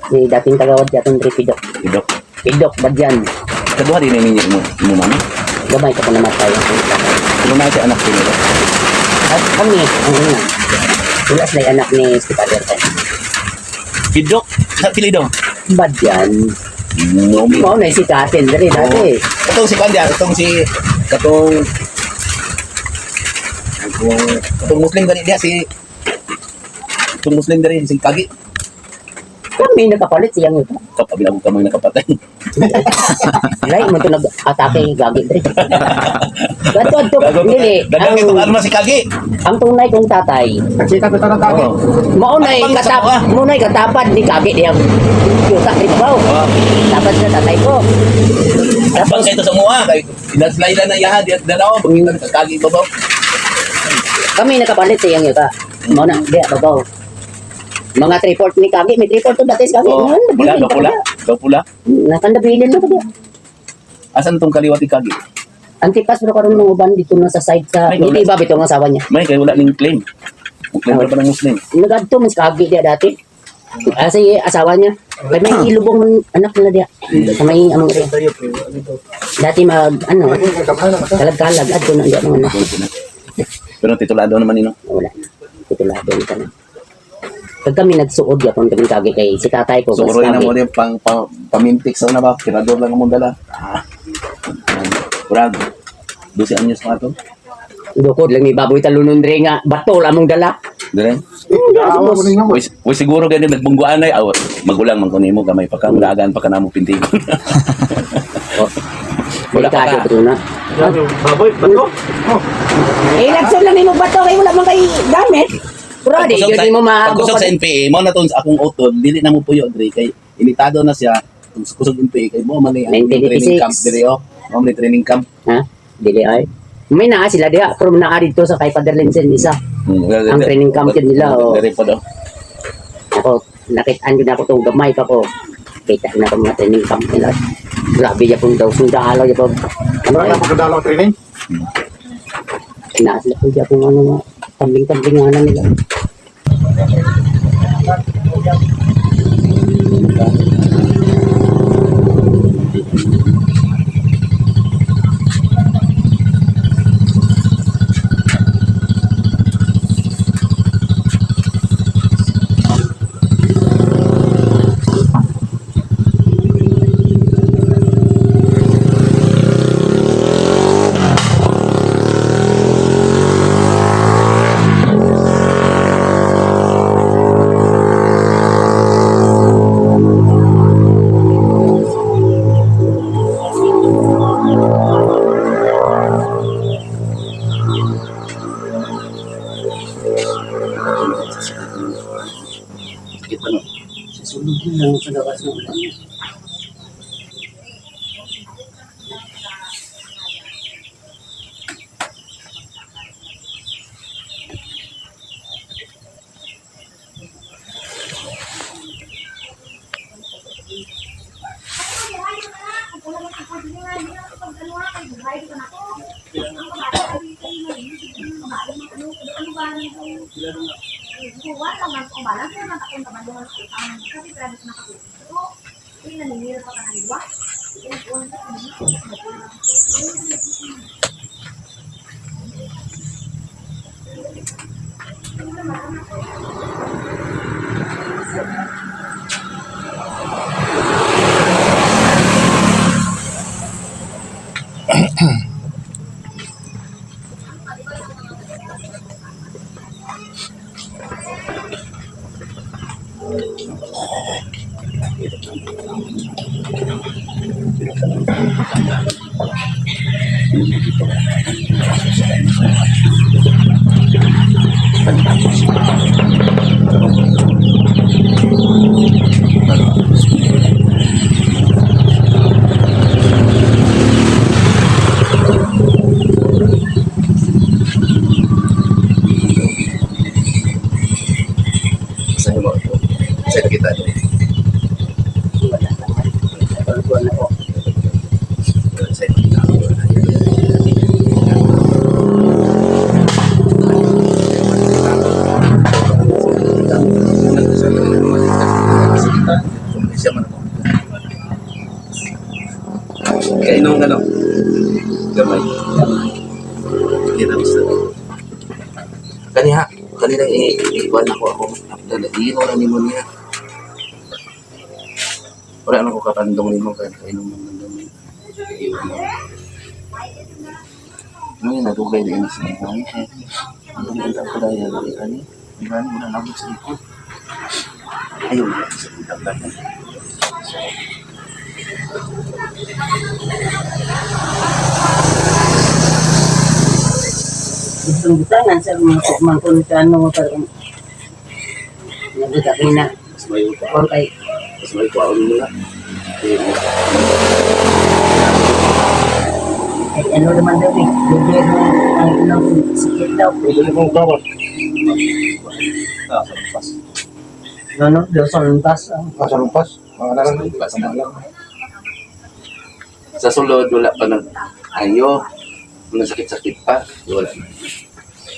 Ni dating tagawad jatong diri Pidok. Idok. Pidok Badyan. Kaduha din ninyo mo mo mama. Gamay ka pa namatay ang tatay. Pero na siya anak ko nila. At kami ang una. Wala sila anak ni stepfather ko. Idok. Sa pili daw. Badyan. No. Mao na si Katin diri dati. Katong si Kwan diya, katong si katong katong katong Muslim gani diya si katong Muslim diri si Kagi. Kami nakapalit siyang ito. Kapag ako kamay nakapatay. Lain mo to nag-atake gagi diri. Gadto adto dili. Dagang Ang, itong arma si Kagi. ang tunay kong tatay Nakita ko tanang kagi. mao nay Ang katap pangkasawa. mao nay katapad ni kagi diyang yuta rin ba? Tapad sa tatay ko. At bang ito sa mua kay inaslay na iya diya dalaw pagkita sa Kagi babaw. Kami nakapalit sa iyang yuta. Mao na diya babaw. Mga 3/4 ni kagi, may 3/4 to dati sa kagi. Oh, Ano, pula, nabilin daw pula, daw pula. Nakandabilin na ko diya. Asan tong kaliwat ni Kagi? Antipas pero karon ng uban dito na sa side sa Ay, wala. hindi ba bitong asawa niya. May kay wala ning claim. Claim pa ng Muslim. Nagadto man sa kagi diya dati. Kasi asawa niya. Kay may ilubong man anak nila diya. Sa may among area. Dati mag ano, kalag-kalag adto na diya mga anak. Pero titulado naman nino. Wala. Titulado ka na. Pag kami nagsuod yapon kami kagi kay si tatay ko. So, mas uroy na kagi. mo rin pang, pang pamintik sa una ba? Tirador lang ang mong dala. Ah. Murag. 12 anyos pa ito. Dukod lang ni baboy talunon dre nga batol among dala. Dire? Awa mo ninyo mo. Uy, uy, siguro ganyan nagbungguan ay aw, magulang man kuno mo gamay pa ka, mulagan pa ka namo pintigon. Oh. Wala pa Delikado ka. to na. Baboy, bato. Eh, lagson lang nimo bato kay wala man kay gamit. Pero di Pagkusog yun sa, mo pagkusog sa NPA, mo na tong akong utod, dili na mo puyo diri kay ilitado na siya. Kung kusog NPA kay mo man ni ang training 1986. camp diri oh. Mo man ni training camp. Ha? Dili ay. May naa sila diha pero naa dito sa kay Father Linsen isa. Ang training camp yun nila, oh. Diri po daw. Ako nakitaan gud ako tong gamay pa ko. Kita na ko mga training camp nila. Grabe yapon daw sundalo yapon. Ano Wala ay na pagkadalaw training. naa sila po yapon ano mga kambing-kambing nga na nila. Sakit pa no. Sa sulod na lang sa gawas ng ulan. Sa mo ito. Sa kita diri. Wala na. Wala na ako. Sa kita. Siya man ako. Kaya nung ano, gamay. Kita basta. Kaniha, kanina iwan ako ako. Dala, na nimo niya. Wala na ko kapandong nimo kaya kainom mo ng gamay. Iwan mo. Ano yun, nadugay din sa mga. Ang ganda ko dahil ani. Iwan mo na nabot sa likod. Ayun, sa likod. Itong butangan sa mga sukmang kung ano parang nabuta ko na. Mas may Kung kay mas may kwaon mo na. Ayun. ay ano naman daw eh, gobyerno ang ano, sakit daw. Pwede mo gawat. Ah, sa lumpas. No, no, daw sa lumpas. Ah, sa lumpas. Mga nalang. Lumpas na. Alam. Sa sulod, wala pa nag ayo. Wala sakit-sakit pa. Wala na.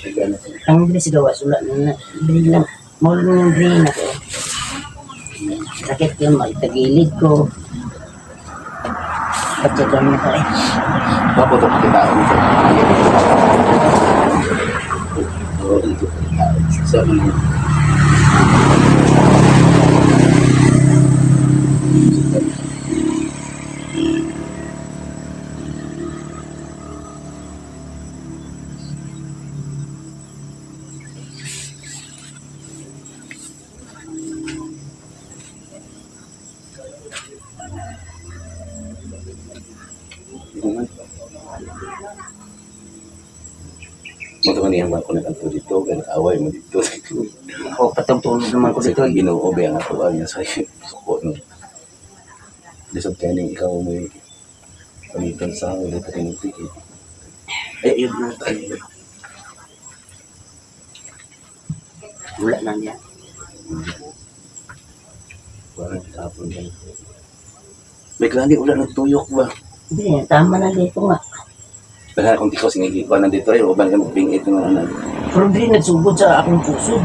Nagano. Ang bilis gawa sula na na, bili lang. Maulo ng green ako. Sakit yun, magtagilid ko. Patya kami na eh. Bapo ito pakitaan sa Oo, dito pakitaan. Sa mga niya mga kunak ang dito, kaya nakaaway mo dito. Ako patong-tulog naman ko Kasi dito. kung Ginoo ba ang ato ang sa suko no. Lisod kaya ning ikaw may palitan sa ulit rin tikit. Ay, yun na tayo. Wala na niya. Parang kapon lang. May gani wala nagtuyok ba? Hindi, tama na dito nga. Dahil kung ikaw singigi ko nandito ay uban ka magbingit ng ano. Pero di nagsugod sa akong pusod.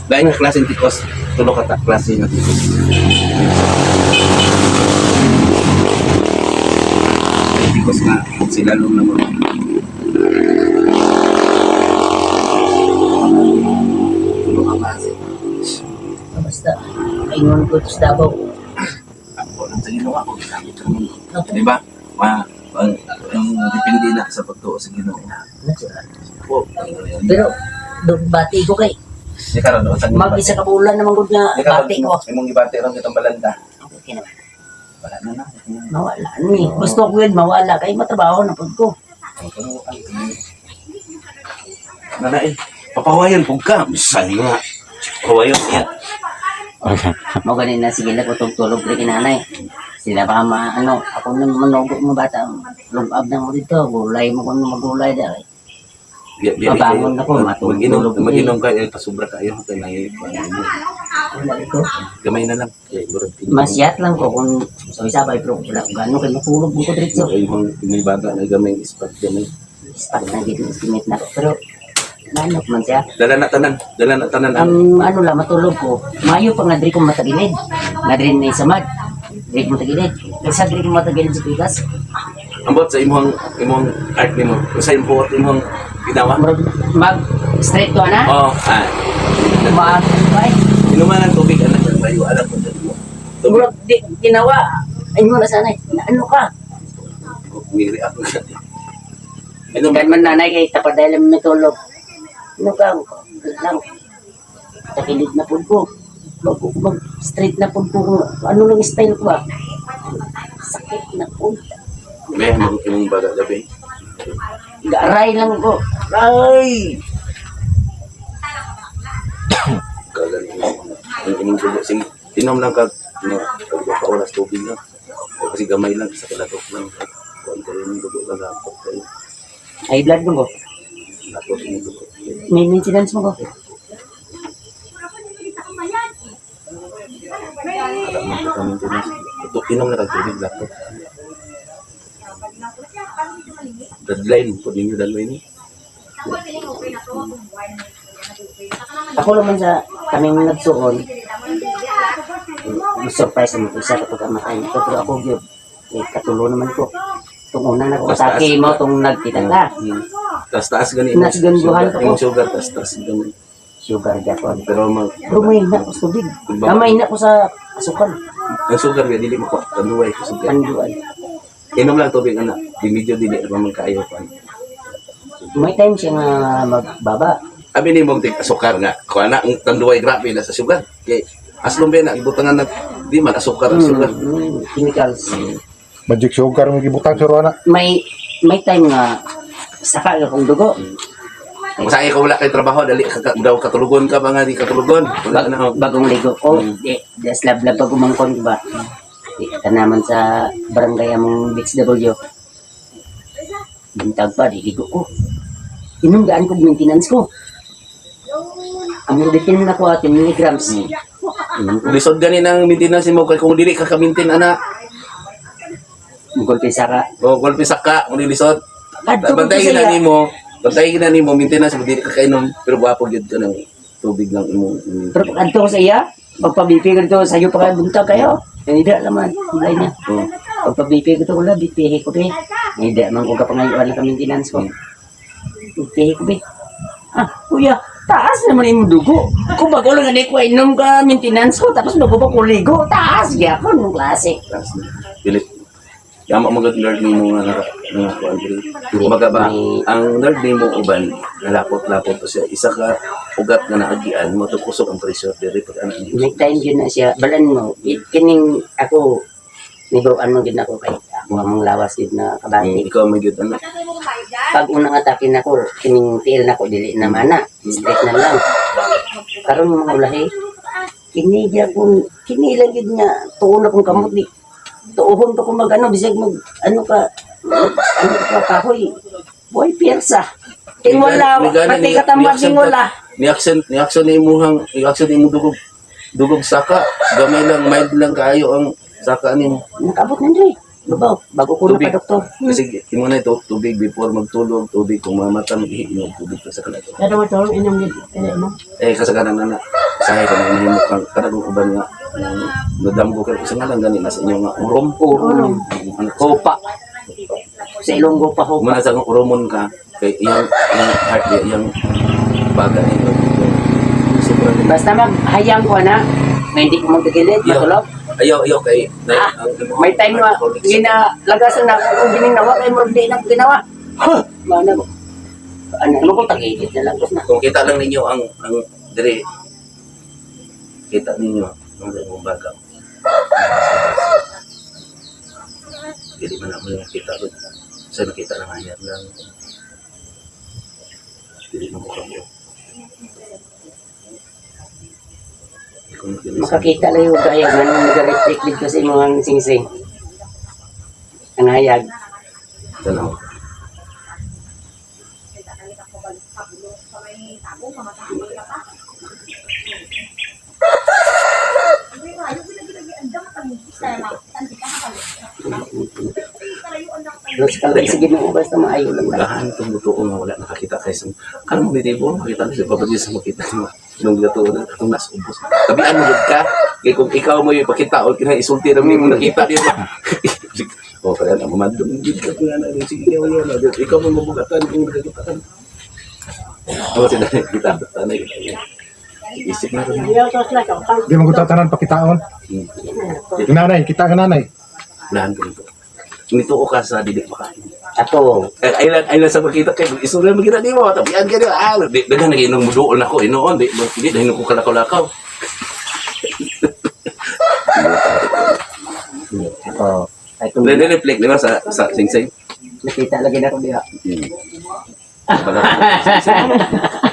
Dahil nga klaseng tikos, tulo ka ta klase nga tikos. Tikos nga sila lum na mo. Tulo ka klase. Basta, kaingon ko ito sa Davao. Ako lang sa Ginoo ako gigamit ko nun. Di ba? Ma ang depende na sa pagtuo sa Ginoo. Natural. Po. Pero, doon bati ko kay. Di karon sa Mag-isa ka bulan naman gud nga Di karon bati ko. Imong gibati ron kitang balanda. Okay naman. Wala na na. Mawala. Ni, gusto ko yun, mawala. Kay matrabaho na pud ko. Nanay, papawayan pug ka. Bisan nga. Papawayan niya. Okay. Mo ganin na sige lang ko tulog rin kinanay. Sila pa ma ano, ako na manugo mo bata. Lubab na mo dito, gulay mo kung magulay dahil. Pabangon ako, matulog Mag-inom, ko eh. mag-inom ka, eh, pasubra kayo. Kay nay, ano, Wala ko. gamay na lang. Kay murag inom. Masyat lang ko kung sabay-sabay pero wala ko gano'n kay matulog mo ko diretso. Ay, imong may bata na gamay ispat gamay. Stuck na gid estimate na ko. Pero manok man siya. Dala na tanan, dala na tanan. Ang ano lang matulog ko, maayo pa nga diri ko matagilid. Nga diri na samad. Diri ko matagilid. Kaysa diri ko matagilid sa pikas. Ambot sa imong imong art nimo. Sa imong buot imong ginawa. Murag mag straight to ana. Oh, ah. Maag ay. Inuman ang tubig anak ng bayo alam ko sa imo. Tubig. Murag di ginawa. Ay mo na sana. Na, ano ka? Ngiri ako sa. Inuman Kan man nanay kay tapad dahil may tulog. Ano ka? Lang. Tagilid na pud ko. Mag straight na pud ko. Ano lang style ko ba? Sakit na pud. May imong imong baga gabi. Gaaray lang ko. Ay! Kagaling mo. Ang imong dugo. Sige, inom lang ka. No, pag ka oras tubig na. Kasi gamay lang sa kalatok lang. Kuan kayo ng dugo ka lapot kayo. Ay blood mo ko. Lapot ng dugo. May maintenance mo ko. Wala man ka kami maintenance. Ito, inom na kag tubig lapot. Deadline po ninyo deadline ni. Ako naman sa kaming nagsuon, surprise naman ko siya kapag amatay nito. Pero ako gyud, eh, katulo naman ko. Itong una na ko Taas-taas. atake mo, itong nagkita ka. Taas taas gani imong Nasganduhan sugar, ko. imong sugar taas taas gani. Sugar gyapon. Pero mag Pero may na ko sa tubig. Gamay na ko sa asukal. ang sugar ba dili makuha tanduay ko sugar. Panduan. Inom lang tubig ana. Di medyo dili pa man kaayo pa. May time siya nga magbaba. Abi ni mong tig asukar nga. Kuha na ang tanduay grabe na sa sugar. Kay aslom ba na ibutangan na di man asukar ang sugar. Chemicals. Magic sugar may gibutang sa ruana. May time nga saka ka kong dugo. Kung sa ka wala kay trabaho dali ka daw katulugon ka ba nga di katulugon. Wala na oh. Bagong ligo ko, di, di slab-lab pag umangkon ko ba. Di, tanaman sa barangay among Beach W. Bintag pa, di ligo ko. Inunggaan ko maintenance ko. Ang rubitin na ko, 10 milligrams. Inom ko. Lisod gani nang maintenance mo kay kung dili ka ka-maintain ana. Mugulpi saka. O golpe saka kung lisod. Kadto ko Bantay siya. na nimo. Bantay na nimo maintenance mo dili ka kainom pero gwapo gyud ka ng tubig lang imo. Pero pag adto ko sa iya, pagpa-BP ko dito, sayo pa kayo, buntag kayo. Hindi laman, kulay niya. Oh. Pagpa-BP ko ito, wala, BP ko be. Hindi man ko kapangayuan lang kami maintenance ko. BP ko be. Ah, kuya, taas naman yung dugo. Kung bago lang ko, inom ka maintenance ko, tapos bago pa ko ligo, taas, gyapon, yung klase. Taas na. Pilit. Yama mo gud nerd nimo nga naka nga kuan diri. Kumbaga ba ang nerd nimo uban nalapot-lapot to siya isa ka ugat nga naagian mo to kusog ang pressure diri pag ana ni. May time yun na siya, balan mo, kining ako, nibawaan mo gid ako kay Ako among lawas gid na kabati. Ikaw may gyud ano. Pag unang atake nako, kining tiil nako dili na mana. Straight na lang. Karon mga ulahi, kini gyapon, kini lang gid nga tuon akong kamot di. Tuohon pa ko mag ano bisag mag ano ka kahoy. Boy piyersa. Ting wala, pati katambag ting wala. Ni accent, ni action ni imuhang, ni action ni imong dugog dugog saka. Gamay lang, mild lang kaayo ang saka nimo. Nakabot na dre. Babaw, bago ko na Tubig. pa doktor. Kasi imo na ito, tubig before magtulog, tubig kung mamata mag-iinom tubig ka sa kanato. Pero mo tol, inom gid mo. Eh kasagaran na na. Sahay ka na hinimo kang kanang uban nga nadamgo ka sa nga lang gani nasa inyo nga urom. Urom. Ano Hopa. Sa Ilonggo pa hopa. Muna sa uromon ka kay iyang iyang heart iyang baga ninyo. Sobrang Basta maghayang ko na, na hindi ko magkagilid, Ayaw. matulog. Ayaw, ayaw kay na, Ah, ang imong may time na ginalagasan na ako kung gininawa, kay murag di na ako ginawa. Huh! Mana ko. Ano, ano ko tagilid na lang. Tapos na. Kung kita lang ninyo ang dire kita ninyo ang imong baga. Dili man ako nakita ko. Sa nakita lang hayat lang. Dili man ko kamo. Makakita lang yung gayag na nung nag-reflect dito sa imong singsing. Ang hayag. Tanaw. Los kalay sige mo basta maayo lang lang. Ugahan itong butuo nga wala nakakita kay sa karon mo dito makita na siya babad sa makita mo nung gatuo na atong nas ubos. Tabian mo gud ka kay kung ikaw mo yung pakita o kinahanglan isulti ra mo nakita di ba. Oh, kaya na mamandong gid ka nga na sige yaw yaw na ikaw mo mabugatan kung nakakita ka. Oh, sila kita tanay kita. Isip na rin. Di man ko tatanan pakitaon. Nanay, kita ka nanay. Unahan ko nito. Nito ko ka sa dili makain. Ako, Eh, ay lang ay lang sa makita kay isura makita nimo tabian ka niyo ah di daghan lagi nung muduol nako inoon di di dahil ko kalakaw-lakaw. ako. Ay kung Then reflect di ba sa singsing. nakita lagi na ako diha.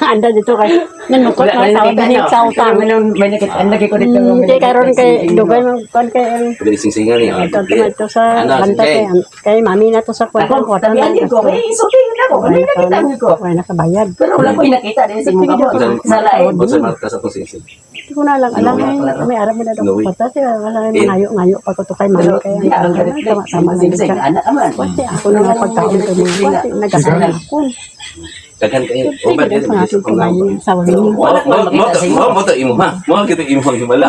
Anda dito kay nanukot Wala na may sa nakita utan no. sa utang. Pero may nakita ang lagi ko dito. Kay karon kay dugay man kon kay ang Pwede singsingan niya. ito ito sa Ano, banta singsing? kay kay mami na to sa kwarta Ako, kwarta tabihan na din ko. Kay isulti na ako. May nakita ko. Wala nakabayad. Pero wala ko nakita din sa mukha mo. Sa lain. Unsa marka sa atong singsing? Hindi ko na lang alam eh. May aram mo na daw Noe. kwarta siya wala Eh. ngayo ngayo pa ko to kay mami Pero kay di ang tama tama na singsing. siya. Anak naman. Kwarta ako na nga pagkaon kay mga kwarta nagkasala ako. Daghan kayo. O ba Hindi di ko na ating kumain sa wala. Mo mo mo mo to imo ha. Mo kita imo ang himala.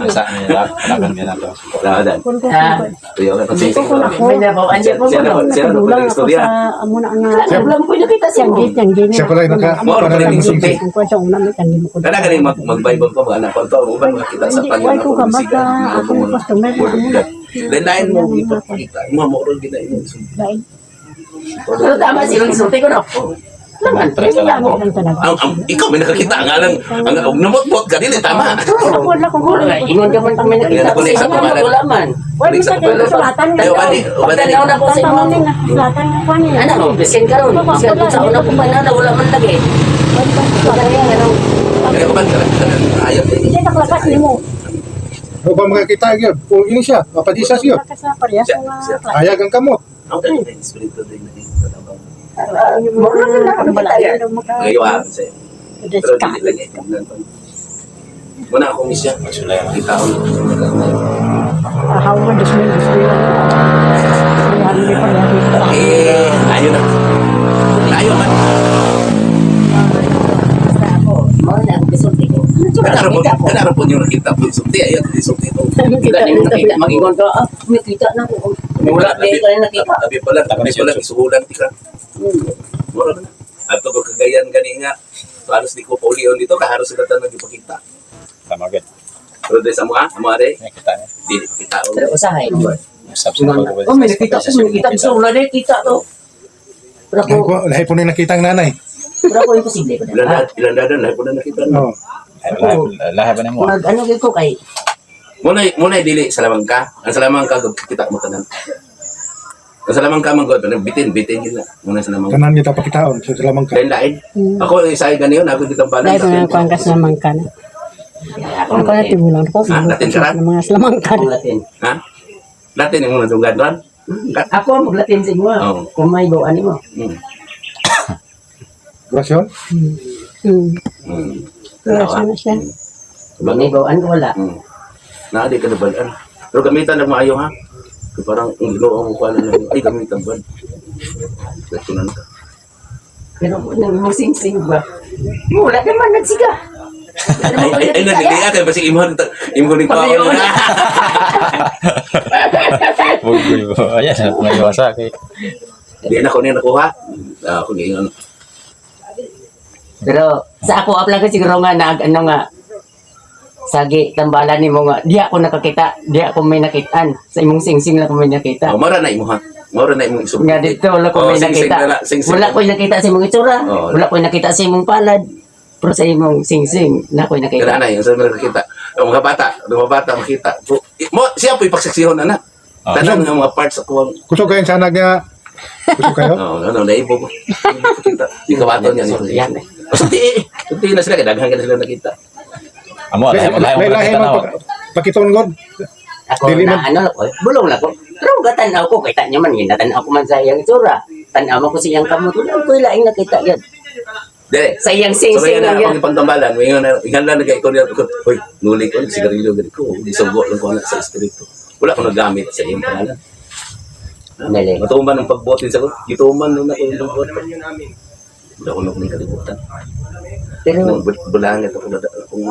Sa nila, kalaban nila to. Ladan. Kun ko Ah. Tuyo ka singsing. Kun ako. May nabaw. Andiyan po Siya mo. na siya na Nakadulang ako istorya. sa amo na nga. Wala mo nakita sa mo. Tiyanggi, tiyanggi. Siya pala yung naka- Mo ra pa rin sulti. Ang kwento una may tiyanggi mo ko. Kada gani mag mag-Bible ko mga anak ko to uban makita sa Hindi, Panginoon why ko ako ka siga. maka ako customer. Lain mo ipakita. Mo mo ron gina imo sulti. Lain. Pero tama silang isulti ko no. Naman. Tres na lang Hindi lang talaga. Ang ikaw may nakakita nga lang ang ang namot-mot ka dili tama. Ako wala kong Wala, ingon ka man pag may nakita ko sa imo, wala man. Wala mo sa kayo sulatan nga. Ayo bani, ubani. Pagtanaw na ko sa imo. Tama nga sulatan nga kuan niya. Ano, bisin ka ron. Bisin sa una ko pa na wala man lagi. Wala yan, ano. Kaya uban ka ayaw. Hindi ka klapas nimo. O ba makakita gyud? Kung ini siya, mapadisas gyud. Ka sa parehas nga klase. Ayag ang kamot. Ang kanya espiritu din na Mura na lang ako nakita yan. Ngayon ah, sa pero dili lagi. Muna akong isya. Kita ko. Ahaw mo 2000 2000. Hindi pa Eh, ayo na. Ayo man. Basta ako, mao na ang gisulti ko. Kanaro po, Nakita ko. kanaro po yung nakita po sulti. Ayo dili sulti to. Wala na nakita. Mag-ingon ka, ah, nakita na ko. Wala na ka nakita. Labi pa lang, isuhulan ti ka. Mura na. Ato ko kagayan gani nga. So, halos di ko paulion dito, kaharos sila tanan ipakita. Tama gid. Pero dahil sa mga, mga re, Kita niya. dili pakita. Pero usahay. Usap sa pag- Oh, may nakita ko, may nakita. Gusto wala na nakita to. Pero ako, Lahi po, lahi po na yung nakita ang nanay. pero ako imposible ko Ilan na. na, ilan na, lahi po na nakita. Oh. Lahat ba nimo? Mag ano gyud ko kay Muna, muna dili salamang ka. Ang salamang ka, kita mo tanan. Ang salamang ka man god, bitin bitin yun na. Muna sa lamang. Tanan kita pakitaon sa salamang ka. Lain lain. Ako isa ganiyon ako dito ang Dahil balan. na kuang ka salamangka na. Ako Ako na tibulang ko. Ah, Latin ka rin? Mga salamangka. Akong Latin. Ha? Latin ang mga dunggan ron. Ako ang maglatin sa inyo. Oo. Kung may bawaan mo. Orasyon? Orasyon na siya. Kung may bawaan ko, wala. Naa di ka nabalaan. Pero gamitan lang maayo ha. Kaya parang ang Ginoo mo kuha lang ay gamitan ba. Latunan ka. Pero kung nagmusing-sing ba? Wala naman nagsiga. Ay ay ay nadili kay basi imong imong ni kuha. Pagayon. Bugoy mo. Ayan, naiwasa kay. Di na ko niya nakuha. Ah, ako giingon. Pero sa ako apla ko siguro nga nag ano nga sagi tambalan nimo nga di ako nakakita, di ako may nakitaan. Sa imong singsing lang ako may nakita. Oh, mara na imo ha. Mara na imong isog. Nga dito wala ko Oh, may sing-sing nakita. na na, sing-sing. Wala ko nakita sa imong itsura. Oo. Wala ko nakita sa imong palad. Pero sa imong singsing na ko nakita. Kana na yun, sa mga nakita. Ang mga bata makita. So, mo siya po ipagsakshihon ana. Ah. Tanan nga mga parts ako ang Kusog kayo sana nga. Kusog kayo? Oh, no, no, naibo ko. Kita. Di kawaton niya. Yan eh. Sulti eh. Sulti na sila kay daghan ka na sila nakita. Amo, lahi mo Lahi nakita lahi na. man pakiton god. Ako Dili na man- ano lang ko, bulong lang ko. Pero gatanaw ko, kay tanyo man, ginatanaw ko man sa iyang itsura. Tanaw man ko sa iyang kamot, wala ko ilaing nakita yan. Dire. Sa iyang So singsing kaya lang na yan. akong ipantambalan, may nga na lang nagay ko niya ko. Hoy, nuli ko sigarilyo gani ko. Gisugo lang ko anak sa espiritu. Wala ko nagamit sa iyong pangalan. Dali. Matuman ang pagbuot din sa ko. Gituman nung ako yung buot. Wala ko na kalibutan. Pero Nung bulangan ako na akong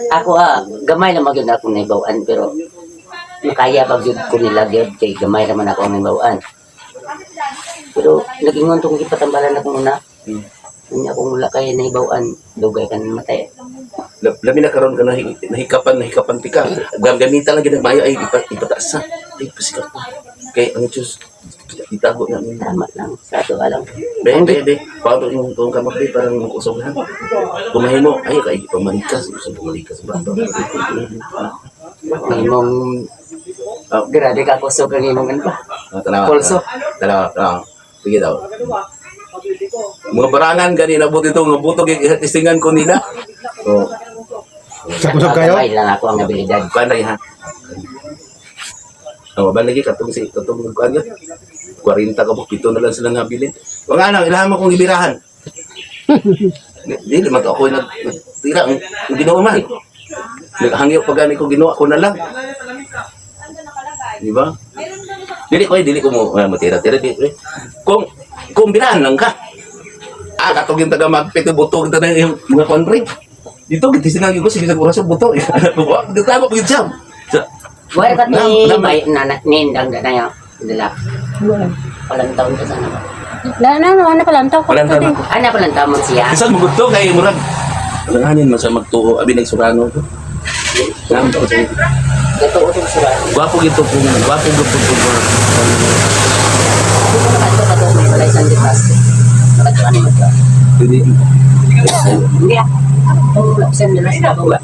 ako ah, gamay na magyud akong naibawaan pero makaya pa gyud ko nila gyud kay gamay naman ako ang naibawaan. Pero nagingon tong gipatambalan akong una. Unya kung wala kay naibawaan, dugay ka na matay. Labi na karon ka nahikapan nahikapan ti ka. Gamitan lang gid ang bayo ay ipataas sa. Ay pasikat pa. Kay ang Diyos itago na niya. Tama lang sa ato alam. Be, be, be. Paano yung kung kamot be parang makusog ha. Kumahimo ay kay pamalikas, gusto pamalikas ba? Ang imong Ah, grabe ka kusog ang imong ano ba? ah, tanawa. Pulso. Tanawa, tanawa. Sige daw. Mga barangan gani nabot ito nga butog istingan ko nila. Oh, Sa kusog kayo? Gamay lang ako ang abilidad. kuan rin ha. Oh, ba lagi katong si katong kuan yun. 40 ka mo, pito na lang sila nga bilin. Wag ana, ilahan mo kong ibirahan. Dili man to ako nag nagtira ang ang Ginoo man. Naghangyo pa gani ko Ginoo ako na lang. Di ba? Dili ko eh, dili ko mo matira tira di. Eh. Kung birahan lang ka. Ah, katong yung taga magpito butog tanan yung mga kuan pre. Dito gitisingan ko sige sa oras buto. Dito tama pag jam. So, Wala ka ni Nam- may nana nindang na yo. Dala. Walang taon ka sana ba? Na na na na palantaw ko. Walang taon ako. Ana palang taon mo siya. Bisan mo gudto kay murag alanganin man sa magtuo abi nagsurano ko. Nam ko sa Totoo tong sura. gwapo gito po, gwapo gito po. Hindi ko nakato kato may balay sa Antipas. Nakato ano mo to? Hindi Hindi ah. Oh, wala sa nila sila. Wala.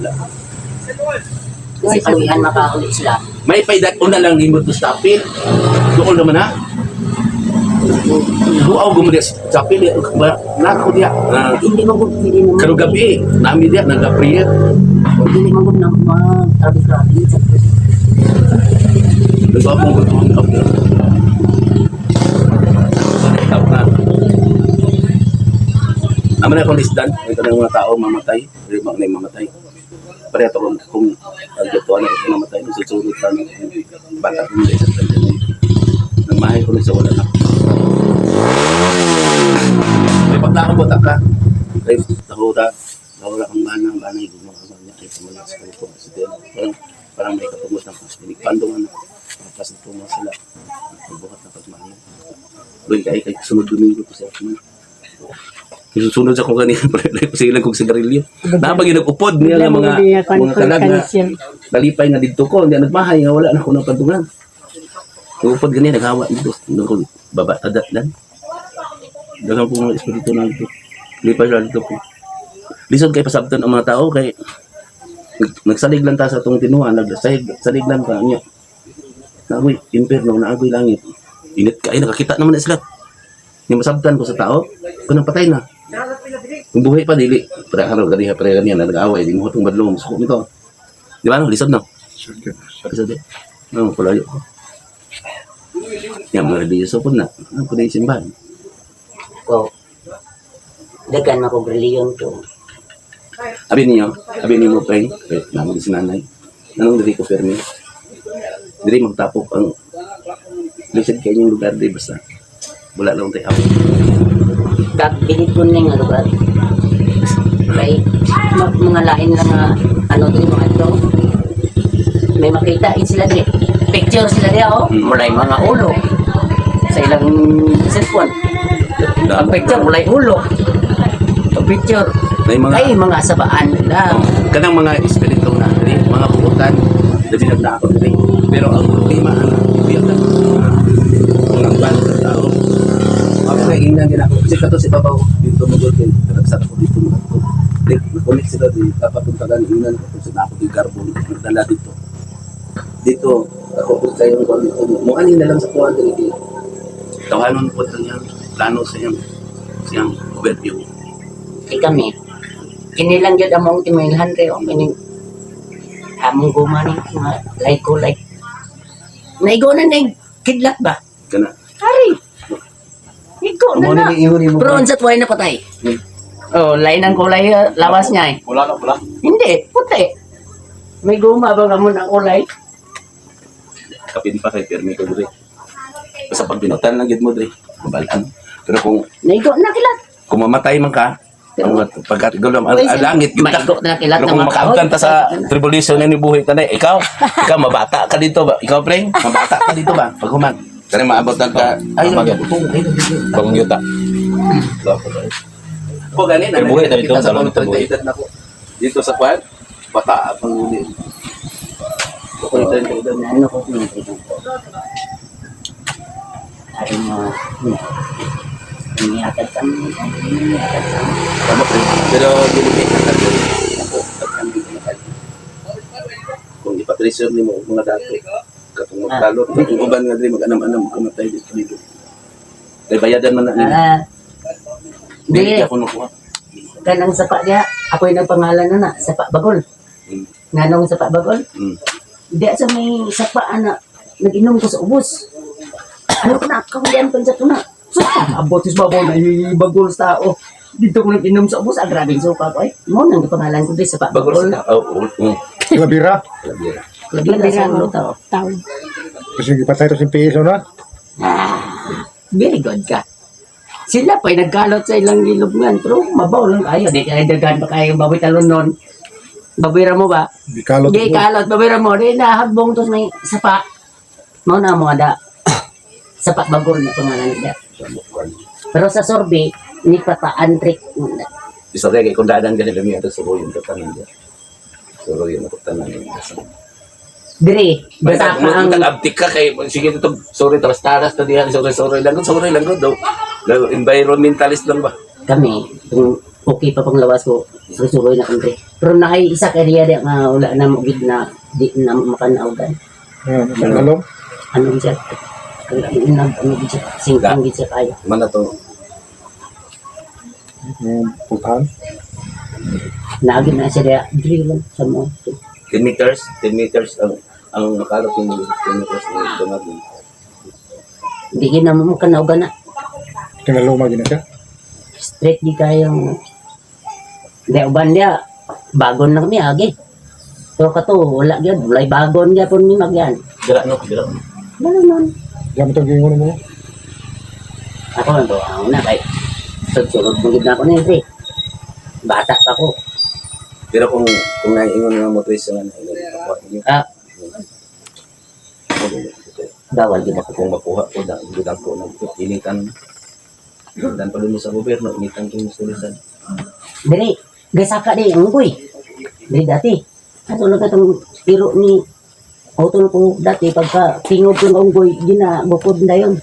Kasi kaluyan makahuli sila. May paydat una lang nimo to stapil. Doon naman ha. Duaw gumuli sa stapil na ko diya. Ah, Hindi mo gud hindi naman. Karong gabi, nami diya nag-prayer. Hindi mo gud na mag trabi-trabi. Nagwapo ko to. Tap na. Amo na akong lisdan, ito na yung mga tao mamatay, dili man na mamatay. Pareho to kung ang gatuan na ito mamatay, nagsusunod pa ng bata kong sa tanan. Nagmahay ko na sa wala na. May paglaon ko ka. Ay, takura. Takura ang bana, ang bana, gumawa ang bana, ay pumala sa kanito. Parang, parang may katungos ng pagsinig. Pandungan na. Pagkas na tumo sila. Pagbuhat na pagmahay. Doon kay kay sunod Domingo to sa akin. Susunod sa kong kanina, pala kong sigarilyo. Napag nag-upod niya nga mga mga kalag na nalipay nga didto ko, hindi nagmahay nga wala na ko ng padungan. Nag-upod ganyan, naghawa dito. Doon ko baba tadat dan. Daghang po mga espiritu na dito. Lipay sila dito po. Lisod kay pasabtan ang mga tao kay nagsalig lang ta sa atong tinuan, nagsalig salig lang ka niya. Naagoy impierno, naagoy langit. Init ka, ay nakakita naman na sila. Ni masabtan ko sa tao, kunang patay na. Kung buhay pa dili, pre ano ganiha pre ganiha na nag-away, di mo itong badlong suko nito. Di ba no, lisod no? Lisod eh. No, pulayo ko. Yan, mga religious po na. Ano po na yung simbahan? Ko dagan ako reliyon ko. Abi niyo, abi niyo mo, Preng, eh, namo si nanay. Anong diri ko permi? Diri magtapok ang lisod kayo yung lugar di basta. Wala lang tayo. Kag bilid ko ni nga lugar. Kay mga lain lang nga ano diri mga to. May makita in sila diri. Picture sila diri oh, mulay mga ulo sa ilang cellphone. Ang picture mulay ulo. Ang picture May mga ay mga sabaan lang. Kanang mga espiritu na diri, mga putan, labi nagdako diri. Pero ang problema ana, di ang mga ban sa tao. Ako kay ingnan din ako kasi kato si babaw dito mo gud nagsa ko dito mo. Di connect sila di dapat puntagan ingnan ko sa nako di garbon nagdala dito. Dito ako po kayo ko dito. Mo ani na lang sa kuan diri kay tawanon po ang iyang plano sa iyang siyang overview. Kay kami kini lang gyud among timailhan kay oh kining among guma ni mga like ko like naigo na ning kidlat ba? Kana Ari. Igo na Mo na. ni ingon nimo. Pero unsa tuway na patay? Oh, lain ang kulay lawas niya eh. Wala na, wala. Hindi, puti. May guma ba nga mo ng kulay? Kapin pa kay permi ko diri. Basta pag binutan lang gid mo diri, mabalaan. Pero kung Naigo na kilat. kung mamatay man ka, ang pagkat gulam ang, ang langit gid ta. Maigo na kilat Pero na kung mga makaabtan ta sa kahoy. tribulation na ni buhi tanay, ikaw, ikaw mabata ka dito ba? Ikaw pre, mabata ka dito ba? Pag human, tanay maabotan ka. Ay, Tama gyud. utong, ay, Bagong yuta. Po gani na. Pero buhi na dito, sa dalawang mga buhi. 30 na ko. Dito sa kwan, bata ang uli. Ako 30 edad. Na ano ko kung Ari mo. Niyatad sa amin. Niyatad sa amin. Tama pre. Pero dili kay kakadto. Ako, pagkan dito na kayo. Kung ipatreasure nimo og mga dato, katong magkalot, kung uban nga diri mag-anam-anam kamatay dito dito. Kay bayadan man na nila. Ah, Dili di, ako nakuha. kanang sapa niya, ako yung nagpangalan na na, Sapa Bagol. Nganong Sapa Bagol? Di sa may sapa ana, nag-inom ko sa ubos. Ano ko na, kahulian pa sa tuna. So, abot sa babaw na bagol sa tao. Dito ko nag-inom sa ubos, ah, grabe yung suka ko eh. Mo nang pangalan ko di Sapa Bagol Bagol. sa oh, oh. Labira. Labira. Labira sa ulo tao. Tao. Kasi gipatay to si Piso na. Ah, very good ka. Sila pa'y nagkalot sa ilang gilubngan, pero mabaw lang kayo. Di kayo dagan pa kayo baboy talon nun. Baboy ra mo ba? Gikalot. Di kalot, baboy ra mo. Di nahagbong to may sapa. Mao na mo ada. Sapa Bagol na pangalan niya. Pero sa sorbe, ni pataan trick. Bisa kay kung dadan gani lami ato sa buyon ka tanan dia. Suroy na tanan. Dire, basta ka ang Tag-abtik ka kay sige to sorry taras taras ta diha sorry sorry lang gud sorry lang gud daw. Daw, environmentalist lang ba? Kami, kung okay pa pang lawas ko, susuroy na kami. Pero naay isa ka area di nga wala na mo gid na di na makanaugan. Ayan, sa lalong. Ano siya? Ang ano gid siya, singkang gid siya kayo. Man na to. Yung putahan. Naagi na siya diya, diri lang sa mo. 10 meters, 10 meters ang makalot yung 10 meters ng dungag. Di gid na mo makanaugan na. Kinaluma gina siya. Straight di kayong di uban dia bagon na kami agi. Pero kato wala gyud, walay bagon gyapon mi magyan. Dira no, dira. Wala nun. Diyan itong gingon mo. Ako lang to, ako na kay sulod mo gid na ako ni pre. Bata pa ko. Pero kung naiingon nga mo trace nga na makuha ninyo. Ah, bawal gid ako. Kung makuha ko da gudang ko nag initan. Dan pa mo sa gobyerno, initan ko yung sulisan. Diri, gasaka di ang unggoy. Diri dati. Ato lang katong tiro ni utol ko dati pagka tingog ko ng unggoy gina bukod na yon.